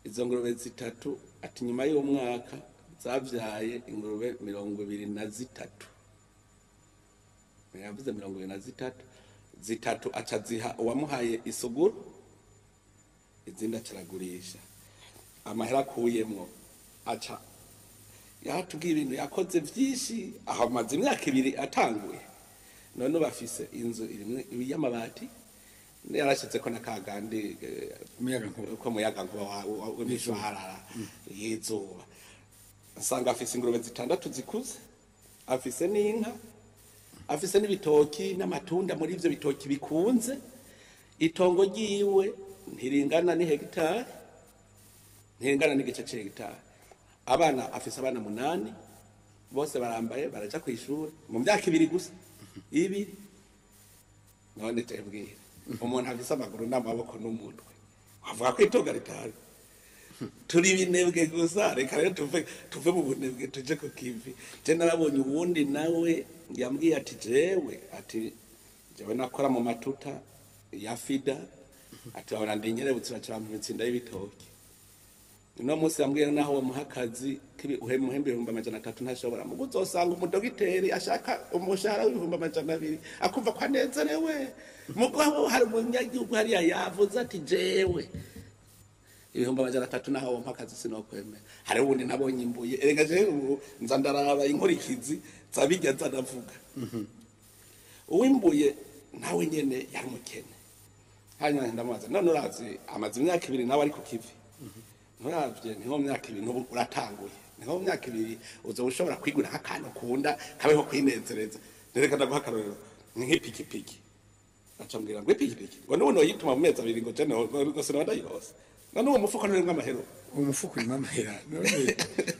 Izo ngurube zitatu, ati nyuma y'umwaka zavyaye ingurube 23. Yavuze 23, zitatu aca ziha uwamuhaye isuguru, izindi acaragurisha. Amahera akuyemwo aca yatubwiye ibintu yakoze vyinshi. Aho amaze imyaka 2 atanguye, none bafise inzu irimwo y'amabati, yarashizeko na kagandi Umuyagankuba. Ko muyagankuba w'imishwarara y'izuba. Nsanga afise ingurube zitandatu zikuze, afise n'inka, afise n'ibitoki n'amatunda. Muri ivyo bitoki bikunze, itongo ryiwe ntiringana n'ihegitari, ntiringana n'igice c'hegitari. Abana, afise abana munani, bose barambaye, baraja kw'ishuri, mu myaka 2 gusa, ibiri. None tebwira umuntu afise amaguru n'amaboko n'umutwe avuga ko itunga ritari, turi ibinebwe gusa. Reka rero tuve mu bunebwe tuje ku kivi. Je narabonye uwundi nawe yambwiye ati jewe, ati jewe nakora mu matuta ya FIDA, ati babona ndi nkerebutse, baca bampa imitsinda y'ibitoki. Uno munsi yambwiye naho bamuha akazi muhembe 300,000 ntashobora. Mugo uzosanga umudogiteri ashaka umushahara w'200,000 akumva ko anezerewe, mugabo hari umunyagihugu hariya yavuze ati jewe 300,000 naho wampa akazi sinokwemera. Hari uwundi nabonye imbuye. Erega jewe ubu nza ndaraba inkurikizi zabijya nza ndavuga. Uwimbuye nawe nyene yari umukene. Hanyuma ndamubaza, none urazi amaze imyaka 2 nawe ari ku kivi, nturavye ni nko mu myaka 2 n'ubu uratanguye, ni nko mu myaka 2 uzoba ushobora kwigura nk'akantu ukunda kabeho kwinezereza? Nereka ndaguha akarorero, ni nk'ipikipiki. Aca mbwira ngo ipikipiki, ngo n'ubu noyituma mu mezi 2, ngo je ngo sinaba ndayirose. None uwo mufuko nturimwo amahero? Uwo mufuko urimo amahera. None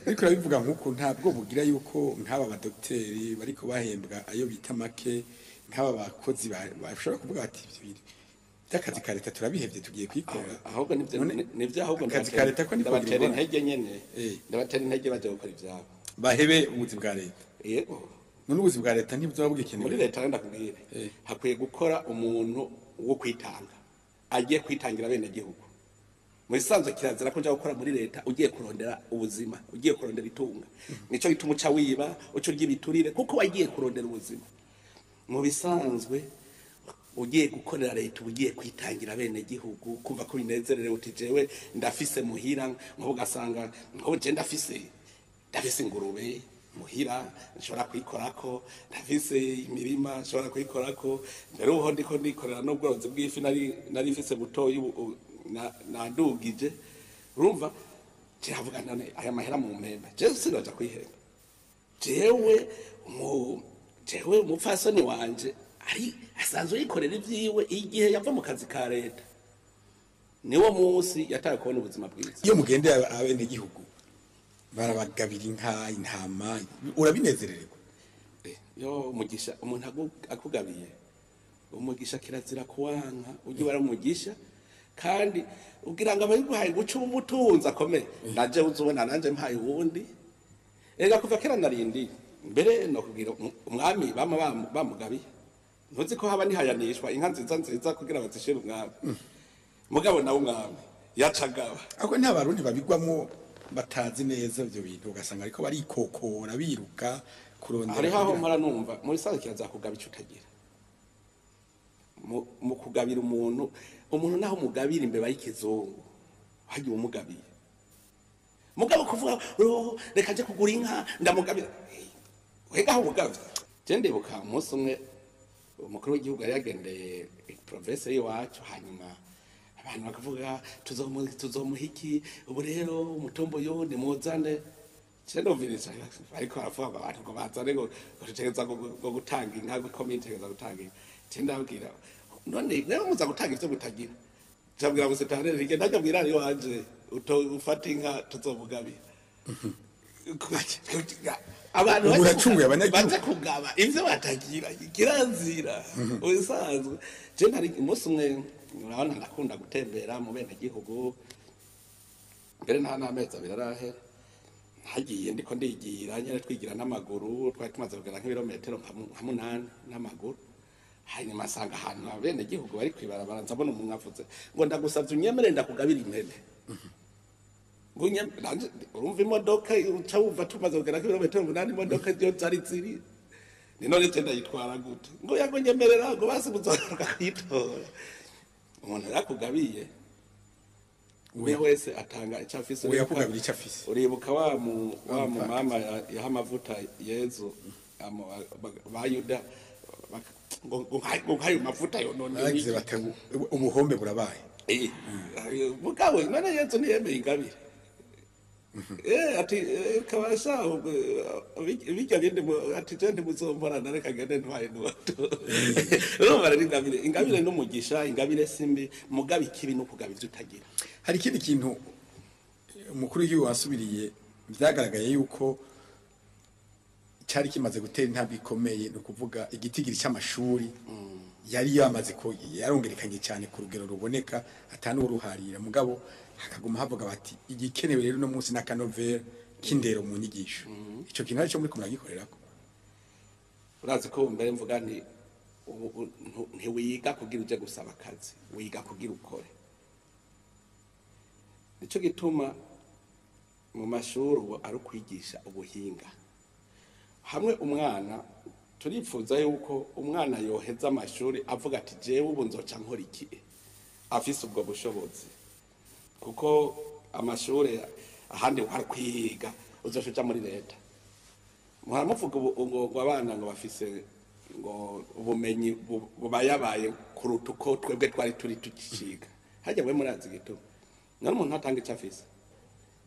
ariko urabivuga nk'uko ntabwo bugira yuko nk'aba badogiteri bariko bahembwa ayo bita make, nk'aba bakozi bashobora kuvuga bati ibyo bintu by'akazi ka leta turabihevye, tugiye kwikora? Ahubwo nivyo. None Nivyo, ahubwo akazi ka leta ko niko ndabatera bigora. intege nyene. Ndabatera intege baje gukora ivyabo. Bahebe ubuzi bwa leta? Yego. None ubuzi bwa leta ntibuzoba bugikenewe? Muri leta rero ndakubwire, hakwiye gukora umuntu wo kwitanga. agiye kwitangira bene gihugu. Mu bisanzwe kirazira ko nja gukora muri leta ugiye kurondera ubuzima, ugiye kurondera itunga. Nico gituma uca wiba, uca urya ibiturire, kuko wagiye kurondera ubuzima. Mu bisanzwe ugiye gukorera leta ugiye kwitangira bene gihugu, kumva ko binezerewe uti jewe ndafise muhira, nko ugasanga nko je ndafise ingurube muhira nshobora kuyikorako, ndafise imirima nshobora kuyikorako, mbere uho ndiko ndikorera n'ubworozi bw'ifi nari mfise butoyi nadugije. Urumva kiravuga none aya mahera mu mpemba jewe sinoja kwihemba, jewe umupfasoni wanje ari asanzwe yikorera ivyiwe. Igihe yava mu kazi ka leta niwo munsi yataye kubona ubuzima bwiza. Iyo mugendeye abenegihugu barabagabira inka, intama, urabinezererwa? Yo umugisha umuntu akugabiye umugisha kirazira kuwanka, ujye waramugisha kandi ugira ngo abayiguhaye guca umutunzi akomeye. Naje uzubona nanje mpaye uwundi. Ega kuva kera narindi mbere no kubwira umwami bama bamugabiye, ntuzi ko haba nihayanishwa inka nziza nziza kugira bazishire umwami, mugabo nawe umwami yacagaba. Ako nta barundi babigwamwo batazi neza ibyo bintu, ugasanga ariko barikokora biruka kurondera. Hariho aho mpora numva muri saza kirazira kugaba ico utagira. Mu kugabira umuntu naho mugabira imbeba y'ikizungu hagiye umugabiye, mugabo kuvuga reka nje kugura inka ndamugabira, wega aho mugabye. Je ndibuka umunsi umwe umukuru w'igihugu yari yagendeye province y'iwacu, hanyuma abantu bakavuga tuzomuha iki ubu rero umutombo yo nimuzane. Je ndumviriza ariko aravuga ngo abantu ngo bazane ngo tutegereza ngo gutanga inka, ngo komine itegereza gutanga inka. Je ndabwira none rero muza gutanga ivyo mutagira, ndabwira gusetare rige ndakabwira ari wanje ufata inka tuzomugabira. Abantu uracunguye abanyagihugu baza kugaba ivyo batagira kirazira ubisanzwe. Je ntari umunsi umwe urabona ndakunda gutembera mu bene gihugu, mbere nta n'amezi abiri arahera hagiye ndiko ndigira nyene twigira n'amaguru, twari tumaze kugera nk'ibirometero nka 8 n'amaguru. Hanyuma asanga ahantu abene gihugu bari kwibarabara, nzabona umuntu avuze ngo ndagusavye unyemere ndakugabira impene. Urumva imodoka uca wumva tumaze kugera nk'ibirometero 8 imodoka yo zari ziri ni none tenda yitwara gute ngo yago nyemerera ngo basi muzogaruka kuyitora. Umuntu yakugabiye we wese atanga icyo afise, yakugabira icyo afise. Uribuka wa mu mama yaha amavuta Yezu ba Yuda ngo nkayo mavuta yo none bagize bati ubuhombe burabaye. Mugabo none Yezu ntiyemeye ingabire. Ati kabasha bijya bindi ati je ndimuzomporana reka ngende ntwaye n'uwato. Urumva rero ingabire n'umugisha, ingabire simbi, mugabo ikibi no kugaba ivyo utagira. Hari ikindi kintu umukuru w'igihugu wasubiriye vyagaragaye yuko cyari kimaze gutera intambwe ikomeye, no kuvuga igitigiri cy'amashuri yari yamaze ko yarongerekanye cyane ku rugero ruboneka atanuruharira, mugabo hakaguma havuga bati igikenewe rero no munsi n'akanovera k'indero mu nyigisho. Ico kintu ari cyo muri kumuragikorerako. Urazi ko mbere mvuga nti ntiwiga kugira uje gusaba akazi, wiga kugira ukore. Nico gituma mu mashuri ubu ari ukwigisha ubuhinga. Hamwe umwana turipfuza yuko umwana yoheza amashuri avuga ati jewe ubu nzoca nkora iki, afise ubwo bushobozi. Kuko amashuri ahandi hari kwiga uzoca uja muri leta. Muhora muvuga ngo abana ngo bafise ngo ubumenyi bubayabaye kuruta uko twebwe twari turi tukiciga. Harya we murazi igituma none umuntu atanga ico afise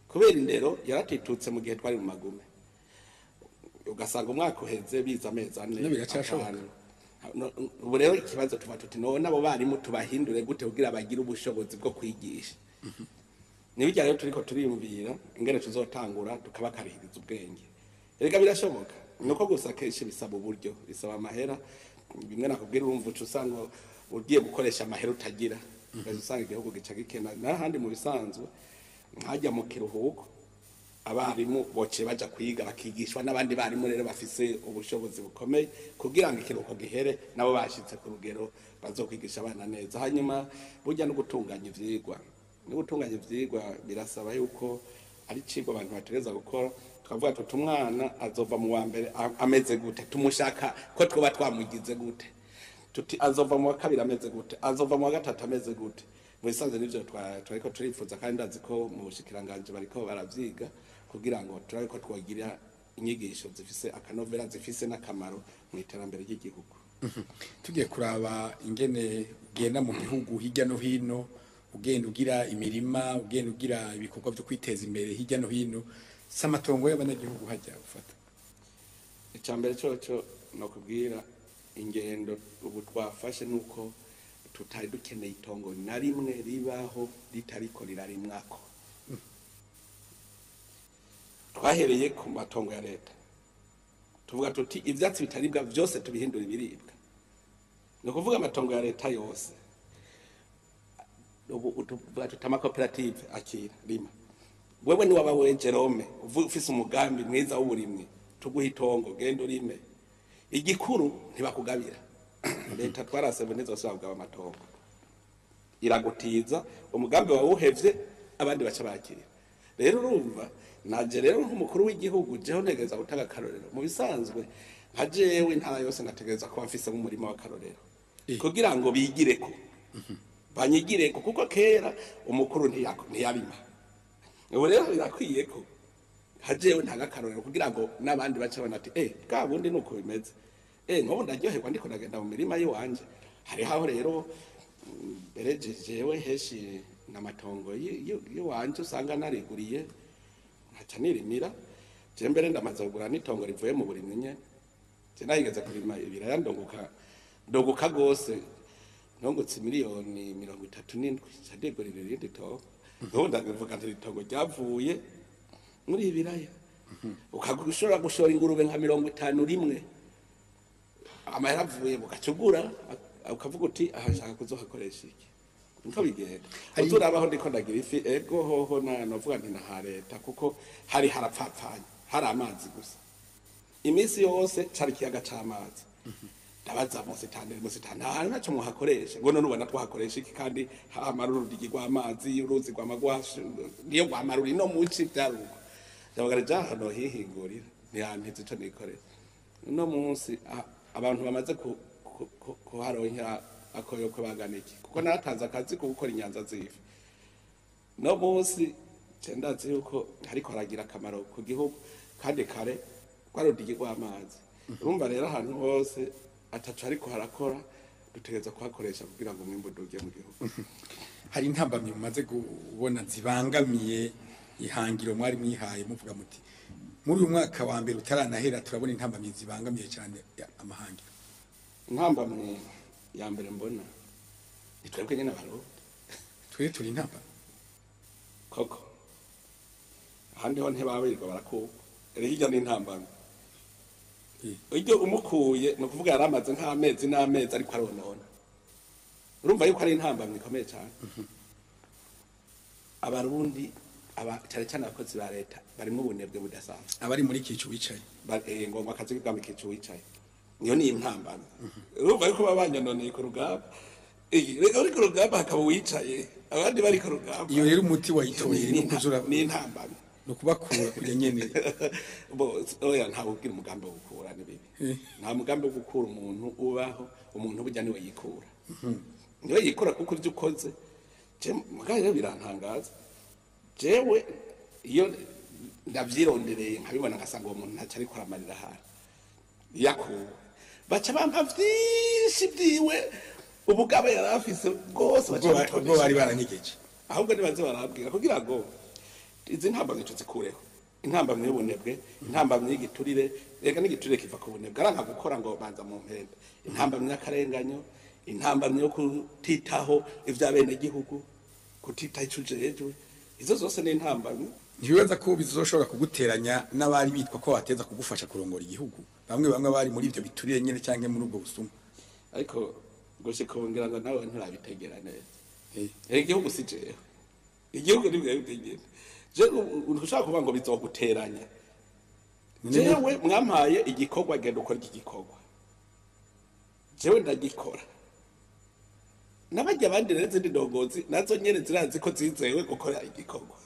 kubera indero yaratitutse mu gihe twari mu magume, ugasanga umwaka uheze biza amezi ane. Ubu rero ikibazo tuba tuti none abo barimu tubahindure gute kugira bagire ubushobozi bwo kwigisha. Nibijya rero turiko turiyumvira ingene tuzotangura tukabakarihiriza ubwenge. Erega birashoboka, nuko gusa kenshi bisaba uburyo, bisaba amahera. Bimwe nakubwira urumva uca usanga ugiye gukoresha amahera utagira, usanga igihugu gica gikena. N'ahandi mu bisanzwe nkajya mu kiruhuko Abarimu boce baja kwiga bakigishwa n'abandi barimu rero bafise ubushobozi bukomeye kugira ngo ikiruhuko gihere nabo bashitse ku rugero bazokwigisha abana neza. Hanyuma burya no gutunganya ivyigwa, no gutunganya ivyigwa birasaba yuko ari cigwa abantu bategereza gukora. Tukavuga tuti umwana azova mu wa mbere ameze gute, tumushaka ko twoba twamugize gute, tuti azova mu wa kabiri ameze gute, azova mu wa gatatu ameze gute. Mu bisanzwe nivyo twariko turifuza, kandi ndazi ko mu bushikiranganji bariko baravyiga kugira ngo turabe ko twogira inyigisho zifise akanovera, zifise n'akamaro mu iterambere ry'igihugu. Tugiye kuraba ingene ugenda mu gihugu hirya no hino, ugenda ugira imirima, ugenda ugira ibikorwa byo kwiteza imbere hirya no hino, si amatongo y'abanyagihugu hajya ufata? Icambere coco no kubwira ingendo ubu twafashe nuko tutari dukeneye itongo na rimwe ribaho ritariko rirarimwako. Twahereye ku matongo ya leta, tuvuga tuti ivyatsi bitaribwa vyose tubihindura ibiribwa. Ni ukuvuga amatongo ya leta yose ubu tuvuga tuti amakoperative akira rima, wewe ni waba we Jerome ufise umugambi mwiza w'uburimyi, tuguha itongo genda urime. Igikuru ntibakugabira. Leta twarasebe ntizosubira kugaba amatongo, iragutiza umugambi wawe uhevye abandi baca bakira. Rero urumva naje rero nk'umukuru w'igihugu jeho ntegereza gutanga akarorero. Mu bisanzwe nka jewe intara yose nategereza kuba mfise nk'umurima w'akarorero kugira ngo bigireko, banyigireko, kuko kera umukuru ntiyabima. Ubu rero birakwiye ko nka jewe ntanga akarorero kugira ngo n'abandi bace babona ati bwa bundi nuko bimeze. Nk'ubu ndaryoherwa ndiko ndagenda mu mirima y'iwanje. Hariho aho rero mbere jewe heshi n'amatongo y'iwanje usanga nariguriye nkaca nirimira. Je mbere ndamaze kugura n'itongo rivuye mu burimyi nyene. Je nahigeze kurima ibiraya ndunguka gose, ndungutse 37 miliyoni, nca ndigurira irindi tongo. Ubu ndavuga nti itongo ryavuye muri ibiraya. Ushobora gushora ingurube nka 50 rimwe, amahera avuye mugacugura ukavuga uti aha nshaka kuzohakoresha iki, niko bigenda. Uzurabaho ndiko ndagira ifi, ego hoho na novuga nti naha leta, kuko hari harapfapfanye, hari amazi gusa iminsi yose, cari ikiyaga c'amazi. Ndabaza musitanteri, musitanteri nta hantu ntaco muhakoresha, ngo none ubona twahakoresha iki kandi hamara urudigi rw'amazi, uruzi rw'amagwashu niyo rwamara uri no muci vyaruko. Ndabaga ja hano hihingurira ntiyantize ico nikorera. Uno munsi abantu bamaze kuharonkera akoyokwe bangana iki, kuko naratanze akazi ko gukora inyanza z'ifi. No munsi nce ndazi yuko hariko haragira akamaro ku gihugu, kandi kare rwarudigi rw'amazi. Urumva rero ahantu hose ataco ariko harakora dutegereza kuhakoresha kugira ngo umwimbu uduge mu gihugu. Hari intambamyi mumaze kubona zibangamiye ihangiro mwari mwihaye, muvuga muti muri uyu mwaka wa mbere utaranahera turabona intambamyi zibangamiye cyane amahangiro? Intambamyi ya mbere mbona ni twebwe nyene Abarundi. Twe turi intambamyi? Koko ahandi ho ntibabirirwa barakuka. Rero hirya ni intambamyi iryo umukuye, ni ukuvuga yari amaze nk'amezi n'amezi ariko aronona. Urumva yuko ari intambamyi ikomeye cyane. Abarundi cyane cyane abakozi ba leta barimo ubunebwe budasanzwe. Abari muri kicu wicaye. Ngomba akazi k'ubwami kicu wicaye, niyo ni intambamyi. Urumva yuko baba banyononeye ku rugamba. Reka uri ku rugamba hakaba uwicaye, abandi bari ku rugamba. Iyo rero umuti wayitoye Ni ni ukuzura ni intambamyi. Ni ukubakura kujya nyene. Bo oya, ntawe ugira umugambi wo gukura, ni bibi. Nta mugambi wo gukura umuntu ubaho. Umuntu burya niwe yikura, niwe yikura, kuko ibyo ukoze je mugabo rero birantangaza. Jewe iyo ndavyirondereye nkabibona, ngasanga uwo muntu ntacyo ariko aramarira ahantu yakuwe, baca bampa vyinshi vyiwe, ubugabo yari afise bwose baca ubwo bari baranyegeje. Ahubwo nibaze barabwira kugira ngo izi ntambamyi tuzikureho: intambamyi y'ubunebwe, intambamyi y'igiturire. Rega n'igiturire kiva ku bunebwe, aranka gukora ngo banza mu mpembe. Intambamyi y'akarenganyo, intambamyi yo kutitaho ivy'abenegihugu, kutitaho ico ujejwe, izo zose ni intambamyi. Ntibibaza ko bizoshobora kuguteranya n'abari bitwa ko bateza kugufasha kurongora igihugu, bamwe bamwe bari muri ibyo biturire nyene cyangwa muri ubwo busuma? Ariko gushika ubu ngira ngo nawe nturabitegera neza. Igihugu si jewe, igihugu ni mwebwe nyene. Je ushaka kuvuga ngo bizoguteranya. Jewe mwampaye igikorwa, genda ukora iki gikorwa, jewe ndagikora. N'abajya abandi rero izindi ndongozi nazo nyene zirazi ko zizewe gukora igikorwa,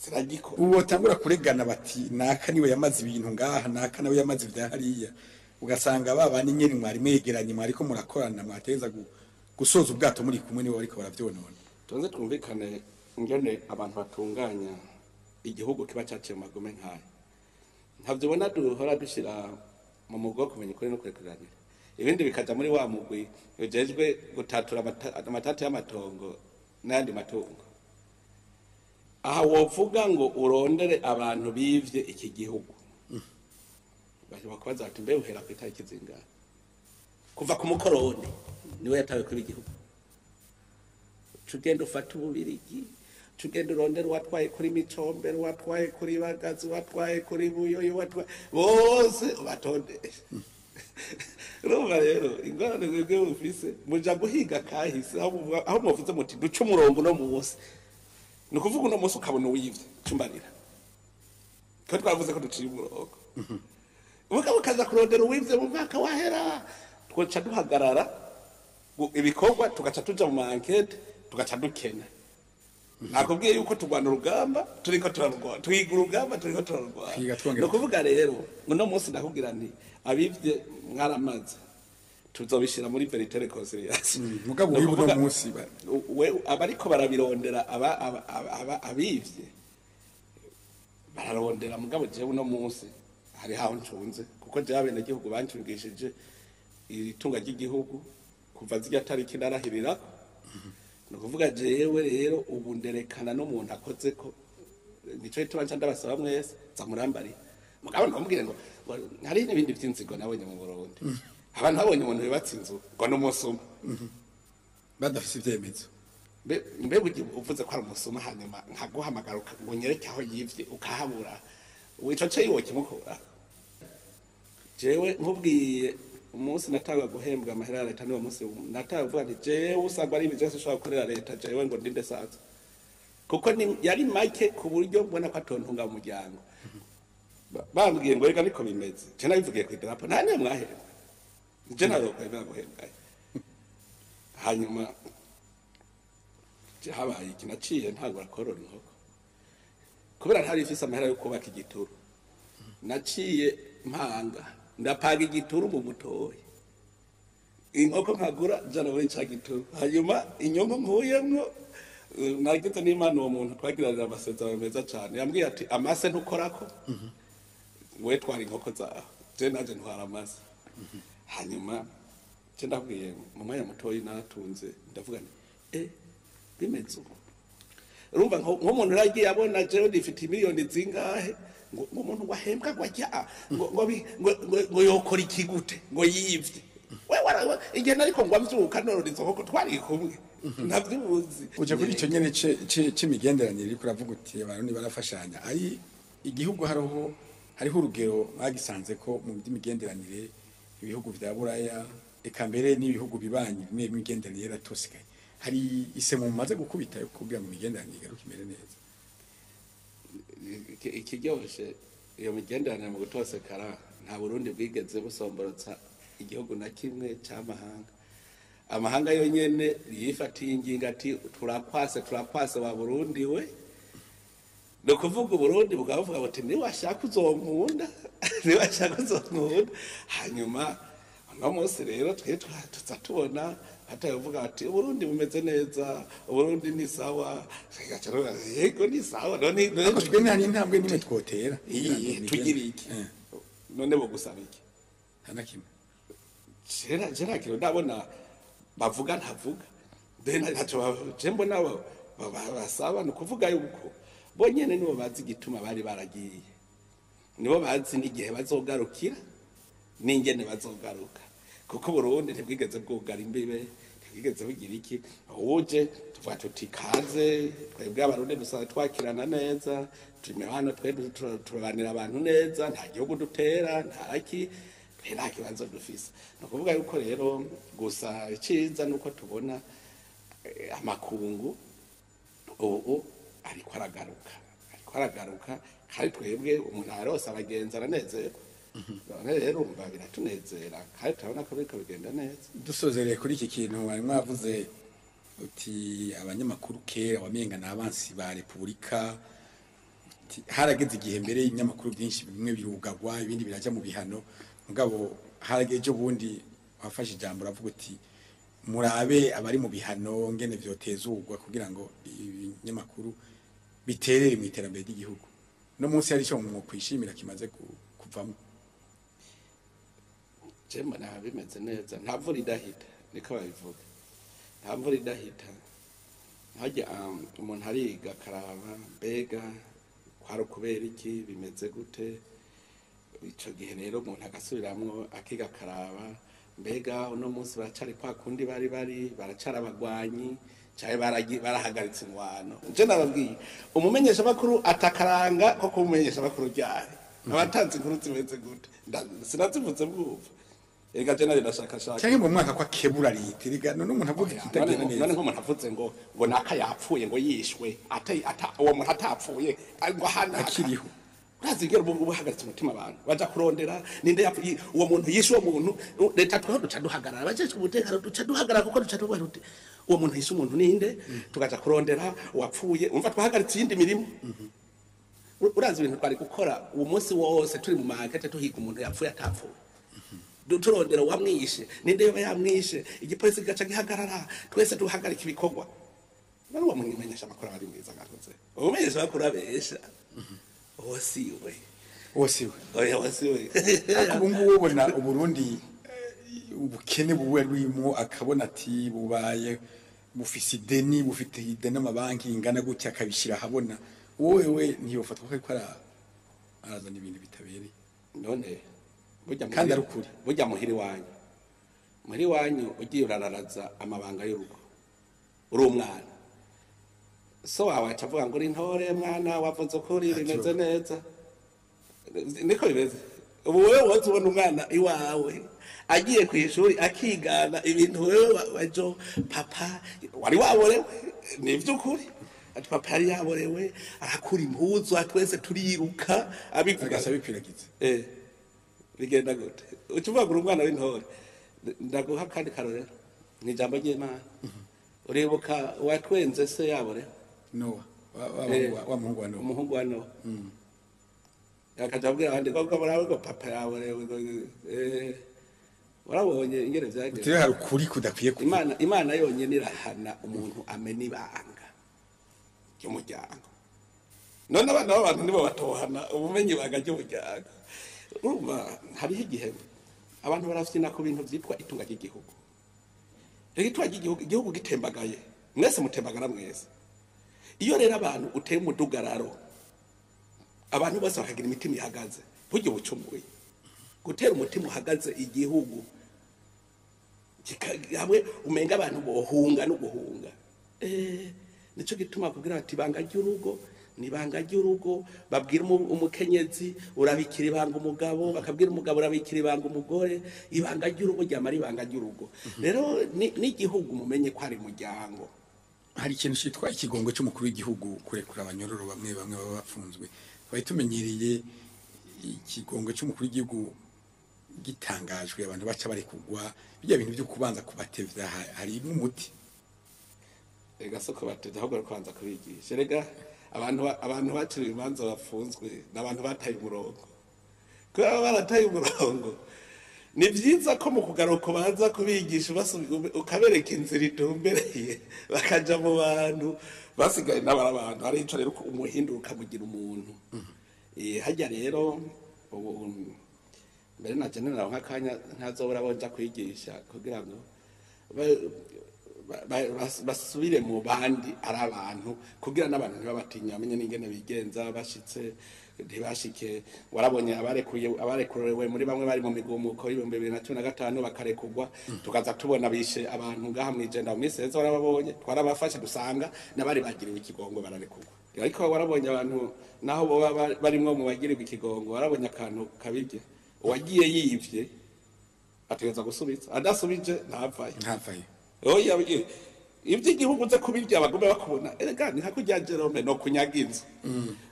ziragikora. Ubu batangura kuregana bati naka niwe yamaze ibintu ngaha, naka nawe yamaze ibya hariya, ugasanga babandi nyene mwari mwegeranye, mwariko murakorana, mwateza gusoza ubwato muri kumwe, nibo bariko baravyonona. Tubanze twumvikane ingene abantu batunganya igihugu kiba caciye mu magume nk'aya. Ntabyo ubona duhora dushira mu mugwi wo kumenya ukuri no kurekuranira, ibindi bikaja muri wa mugwi ujejwe gutatura amatati y'amatongo n'ayandi matungo. Aha wovuga ngo urondere abantu bivye iki gihugu, bakubaza bati mbe uhera ku itariki zingahe? Kuva ku mukoroni niwe yatawe kuri igihugu, tugenda ufata ububirigi, tugenda urondera uwatwaye kuri Micombero, uwatwaye kuri Bagazi, uwatwaye kuri Buyoyo, uwatwaye bose ubatondeshe. Urumva rero ingorane mwebwe mufise, muja guhiga kahise aho muvuze muti duce umurongo uno munsi, ni ukuvuga uno munsi ukabona uwivye cumbarira ko twavuze ko duciye umurongo, mugabo ukaza kurondera uwivye mu mwaka wahera, twoca duhagarara ibikorwa, tugaca tuja mu ma enquêtes, tugaca dukena. Nakubwiye yuko turwana urugamba turiko turarwana, twiga urugamba turiko turarwana. Twiga twongera. Ni ukuvuga rero uno munsi ndakubwira nti abivye mwaramaze, tuzobishira muri vérité réconciliation. Mugabo Ni uyu uno ukuvuga, munsi we abariko barabirondera abivye bararondera, mugabo jewe uno munsi hari aho ncunze, kuko jewe abenegihugu bancungishije itunga ry'igihugu kuva zirya tariki narahirirako. Ni ukuvuga jewe rero ubu nderekana n'umuntu akoze ko, nico gituma nca ndabasaba mwese zamurambarira. Mugabo ntumubwire ngo hari n'ibindi vy'inzigo nabonye mu Burundi, abantu babonye umuntu yubatse inzu ngo ni umusuma badafise ivyemezo. Mbe ugiye uvuze ko ari umusuma, hanyuma nkaguhamagara ngo unyereke aho yivye ukahabura, ico ce yiwo kimukura? Jewe nkubwiye umunsi natangwa guhembwa amahera ya leta, niwo munsi natangwa kuvuga nti jewe usanga ari ibintu vyose ushobora gukorera leta, jewe ngo ndinde sanzwe, kuko yari make ku buryo mbona ko atontunga mu muryango. Bambwiye ngo reka niko bimeze, je nabivugiye kw'idarapo, nta niyo mwahembwa, je ntazokwemera guhembwa. Hanyuma habaye iki? Naciye ntangura korora inkoko kubera ntari mfise amahera yo kubaka igituru. Naciye mpanga ndapaga igituru mu mutoyi, inkoko nkagura jana muri ca gituru, hanyuma inyungu nkuyemwo nagize n'Imana uwo muntu twagiranira amasezerano meza cane, yambwiye ati amase ntukorako, we twara inkoko zawe, je naje ntwara amase. Hanyuma je ndabwiye mu mwanya mutoyi natunze, ndavuga nti bimeze uko. Urumva nk'umuntu yaragiye abona jewe ndifite miliyoni zingahe, ngo umuntu wahembwa ngo ajya ngo yokora iki gute ngo yivye? We igihe nariko ngo amvyuka norora izo nkoko twari kumwe, ntavyuzi. Uje kuri ico nyene c'imigenderanire, uriko uravuga uti abarundi barafashanya, ari igihugu hariho urugero mwagisanze ko mu by'imigenderanire ibihugu vya Buraya, eka mbere n'ibihugu bibanyi bimwe imigenderanire yaratosekaye. Hari isemo mumaze gukubita yo kugira ngo imigenderanire igaruke imere neza? Ikiryoshe iyo migenderanire mu gutosekara, nta Burundi bwigeze busomborotsa igihugu na kimwe c'amahanga. Amahanga yonyene yifatiye ingingo ati turakwase, turakwase wa Burundi we. Ni ukuvuga Uburundi bukaba buvuga buti niwashaka uzonkunda, niwashaka uzonkunda. Hanyuma uno munsi rero twe tuza tubona batavuga bati Uburundi bumeze neza, Uburundi ni sawa. Tugaca tuvuga, yego ni sawa none. Ariko twe nta n'intambwe n'imwe twotera. Iyi tugira iki? None bogusaba iki? Nta na kimwe. Jera kintu ndabona bavuga ntavuga then ntacyo je mbona basaba. Ni ukuvuga yuko bonyene nibo bazi igituma bari baragiye, nibo bazi n'igihe bazogarukira n'ingene bazogaruka, kuko Burundi ntibwigeze bwugara imbibe, ntibwigeze bugira iki. Uje tuvuga tuti kaze, twebwe Abarundi dusanzwe twakirana neza, turi hano twe turabanira abantu neza, nta gihugu dutera, nta ki, twe nta kibazo dufise. Ni ukuvuga yuko rero gusa iciza nuko tubona amakungu ubu ariko aragaruka, ariko Ariko aragaruka kandi twebwe umuntu arose abagenzi aranezerwa. None rero urumva biratunezera kandi turabona ko biriko bigenda neza. Dusozereye kuri iki kintu mwari mwavuze uti abanyamakuru kera wamenga ni abansi ba repubulika, uti harageze igihe mbere y'ibinyamakuru byinshi bimwe birugagwa ibindi biraja mu bihano, mugabo harageze ejo bundi wafashe ijambo uravuga uti murabe abari mu bihano ngene vyotezurwa kugira ngo ibinyamakuru biterere mu iterambere ry'igihugu. No munsi hari ico mwokwishimira kimaze kuvamo? Je mbona bimeze neza, nta mvura idahita, niko babivuga, nta mvura idahita. Harya umuntu ariga akaraba mbega kwari ukubera iki, bimeze gute. Ico gihe rero umuntu agasubiramwo akiga akaraba mbega uno munsi baracari kwa kundi bari baracari abagwanyi canke barahagaritse ingwano. Je nababwiye umumenyeshamakuru atakaranga ko kuba umumenyeshamakuru ryari abatanze inkuru zimeze gute, sinazivuze bwumva. Erega je nari ndashakashaka canke mu mwaka kwa kebura leta, erega none umuntu avuga ikitagenda none neza. Nk'umuntu avuze ngo naka yapfuye ngo yishwe uwo muntu atapfuye ngo ahanaka akiriho. Urazi ingene ubu uhagaritse umutima abantu baja kurondera ninde yapfuye, uwo muntu yishe uwo muntu. Leta tweho duca duhagarara, abajejwe umutekano duca duhagarara kuko duca tuvuga tuti uwo muntu yishe umuntu ninde, tukaja kurondera uwapfuye. Umva twahagaritse iyindi mirimo. Urazi ibintu twari gukora uwo munsi wose turi mu mankete tuhiga umuntu yapfuye atapfuye, turondera uwamwishe ninde yoba yamwishe, igipolisi kigaca gihagarara, twese duhagarika ibikorwa. None uwo mumenyesha amakuru aba ari mwiza gakoze, umumenyesha amakuru abesha uwo siwe. Uwo siwe. Oya, uwo siwe. Ariko ubu ngubu ubona Uburundi ubukene buwe burimo, akabona ati bubaye bufise ideni, bufite ideni amabanki ingana gutya, akabishyira ahabona. Wowe ntiyofatwa ko ariko arazana ibintu bitabereye? None burya Kandi ari ukuri. Burya muhiri wanyu ugiye urararaza amabanga y'urugo uri umwana, so wawe aca avuga ngo uri intore mwana, wavuze ukuri, bimeze neza, niko bimeze. Ubu wewe woza ubona umwana iwawe agiye ku ishuri akigana ibintu wewe ejo papa wari waborewe, ni ivy'ukuri. Ati papa yari yaborewe arakura impuzu twese turiruka abivuga agaca bikwiragiza. Bigenda gute? Uca uvuga ngo uri umwana w'intore. Ndaguha kandi karorero ni ijambo ry'Imana. Uribuka uwatwenze se yaborewe? Nowa wa muhungu wa Nowa. Umuhungu wa Nowa akaja abwira abandi ngo murabe ngo papa yaborewe ngo, warabonye ingene vyagenze. Uti rero hari ukuri kudakwiye kuvuga. Imana yonyene irahana umuntu amena ibanga ry'umuryango. None abana b'abantu nibo batohana ubumenyi ibanga ry'umuryango. Urumva hariho igihe abantu barafyina ku bintu vyitwa itunga ry'igihugu. Rero itunga ry'igihugu, igihugu gitembagaye mwese mutembagara mwese. Iyo rero abantu uteye umudugararo, abantu bose bakagira imitima ihagaze, burya ubucumuye gutera umutima uhagaze igihugu hamwe umenga abantu bohunga no guhunga. Nico gituma kugira bati ibanga ry'urugo ni ibanga ry'urugo. Babwira umukenyezi urabikira ibanga umugabo, bakabwira umugabo urabikira ibanga umugore. Ibanga ry'urugo ryamara ibanga ry'urugo. Rero n'igihugu mumenye ko ari umuryango. Hari ikintu cyitwa ikigongo cy'umukuru w'igihugu kurekura abanyororo bamwe bamwe baba bafunzwe. Twari tumenyereye ikigongo cy'umukuru w'igihugu gitangajwe abantu baca barekugwa, bijya bintu byo kubanza kubatevya hari umuti. Ega soko batevya, ahubwo kubanza kubigisha. Erega abantu baciriwe imanza bafunzwe n'abantu bataye umurongo. Kubera barataye umurongo, ni vyiza ko mu kugaruka baza kubigisha, ukabereka inzira itumbereye, bakaja mu bantu basigaye n'abari abantu. Hari ico rero umuhindura ukamugira umuntu. Harya rero ubu mbere na jewe nk'akanya ntazobura abo nja kwigisha kugira ngo basubire mu bandi ari abantu, kugira n'abantu ntibabatinya, bamenye n'ingene bigenza bashitse ntibashike. Warabonye abarekurewe muri bamwe bari mu migumuko y'ibihumbi bibiri na cumi na gatanu bakarekugwa, tukaza tubona bishe abantu ngaha mw'ijenda mu minsi heza, warababonye, twarabafashe dusanga n'abari bagiriwe ikigongo bararekugwa. Ariko warabonye abantu naho boba barimwo mu bagirirwa ikigongo, warabonye akantu kabirye, uwagiye yivye ategereza gusubiza, adasubije ntavayo. Ntavayo. Oya, Ivy'igihugu uze kubirya bagume bakubona. Erega ni nka kurya Jerome no kunyaga inzu.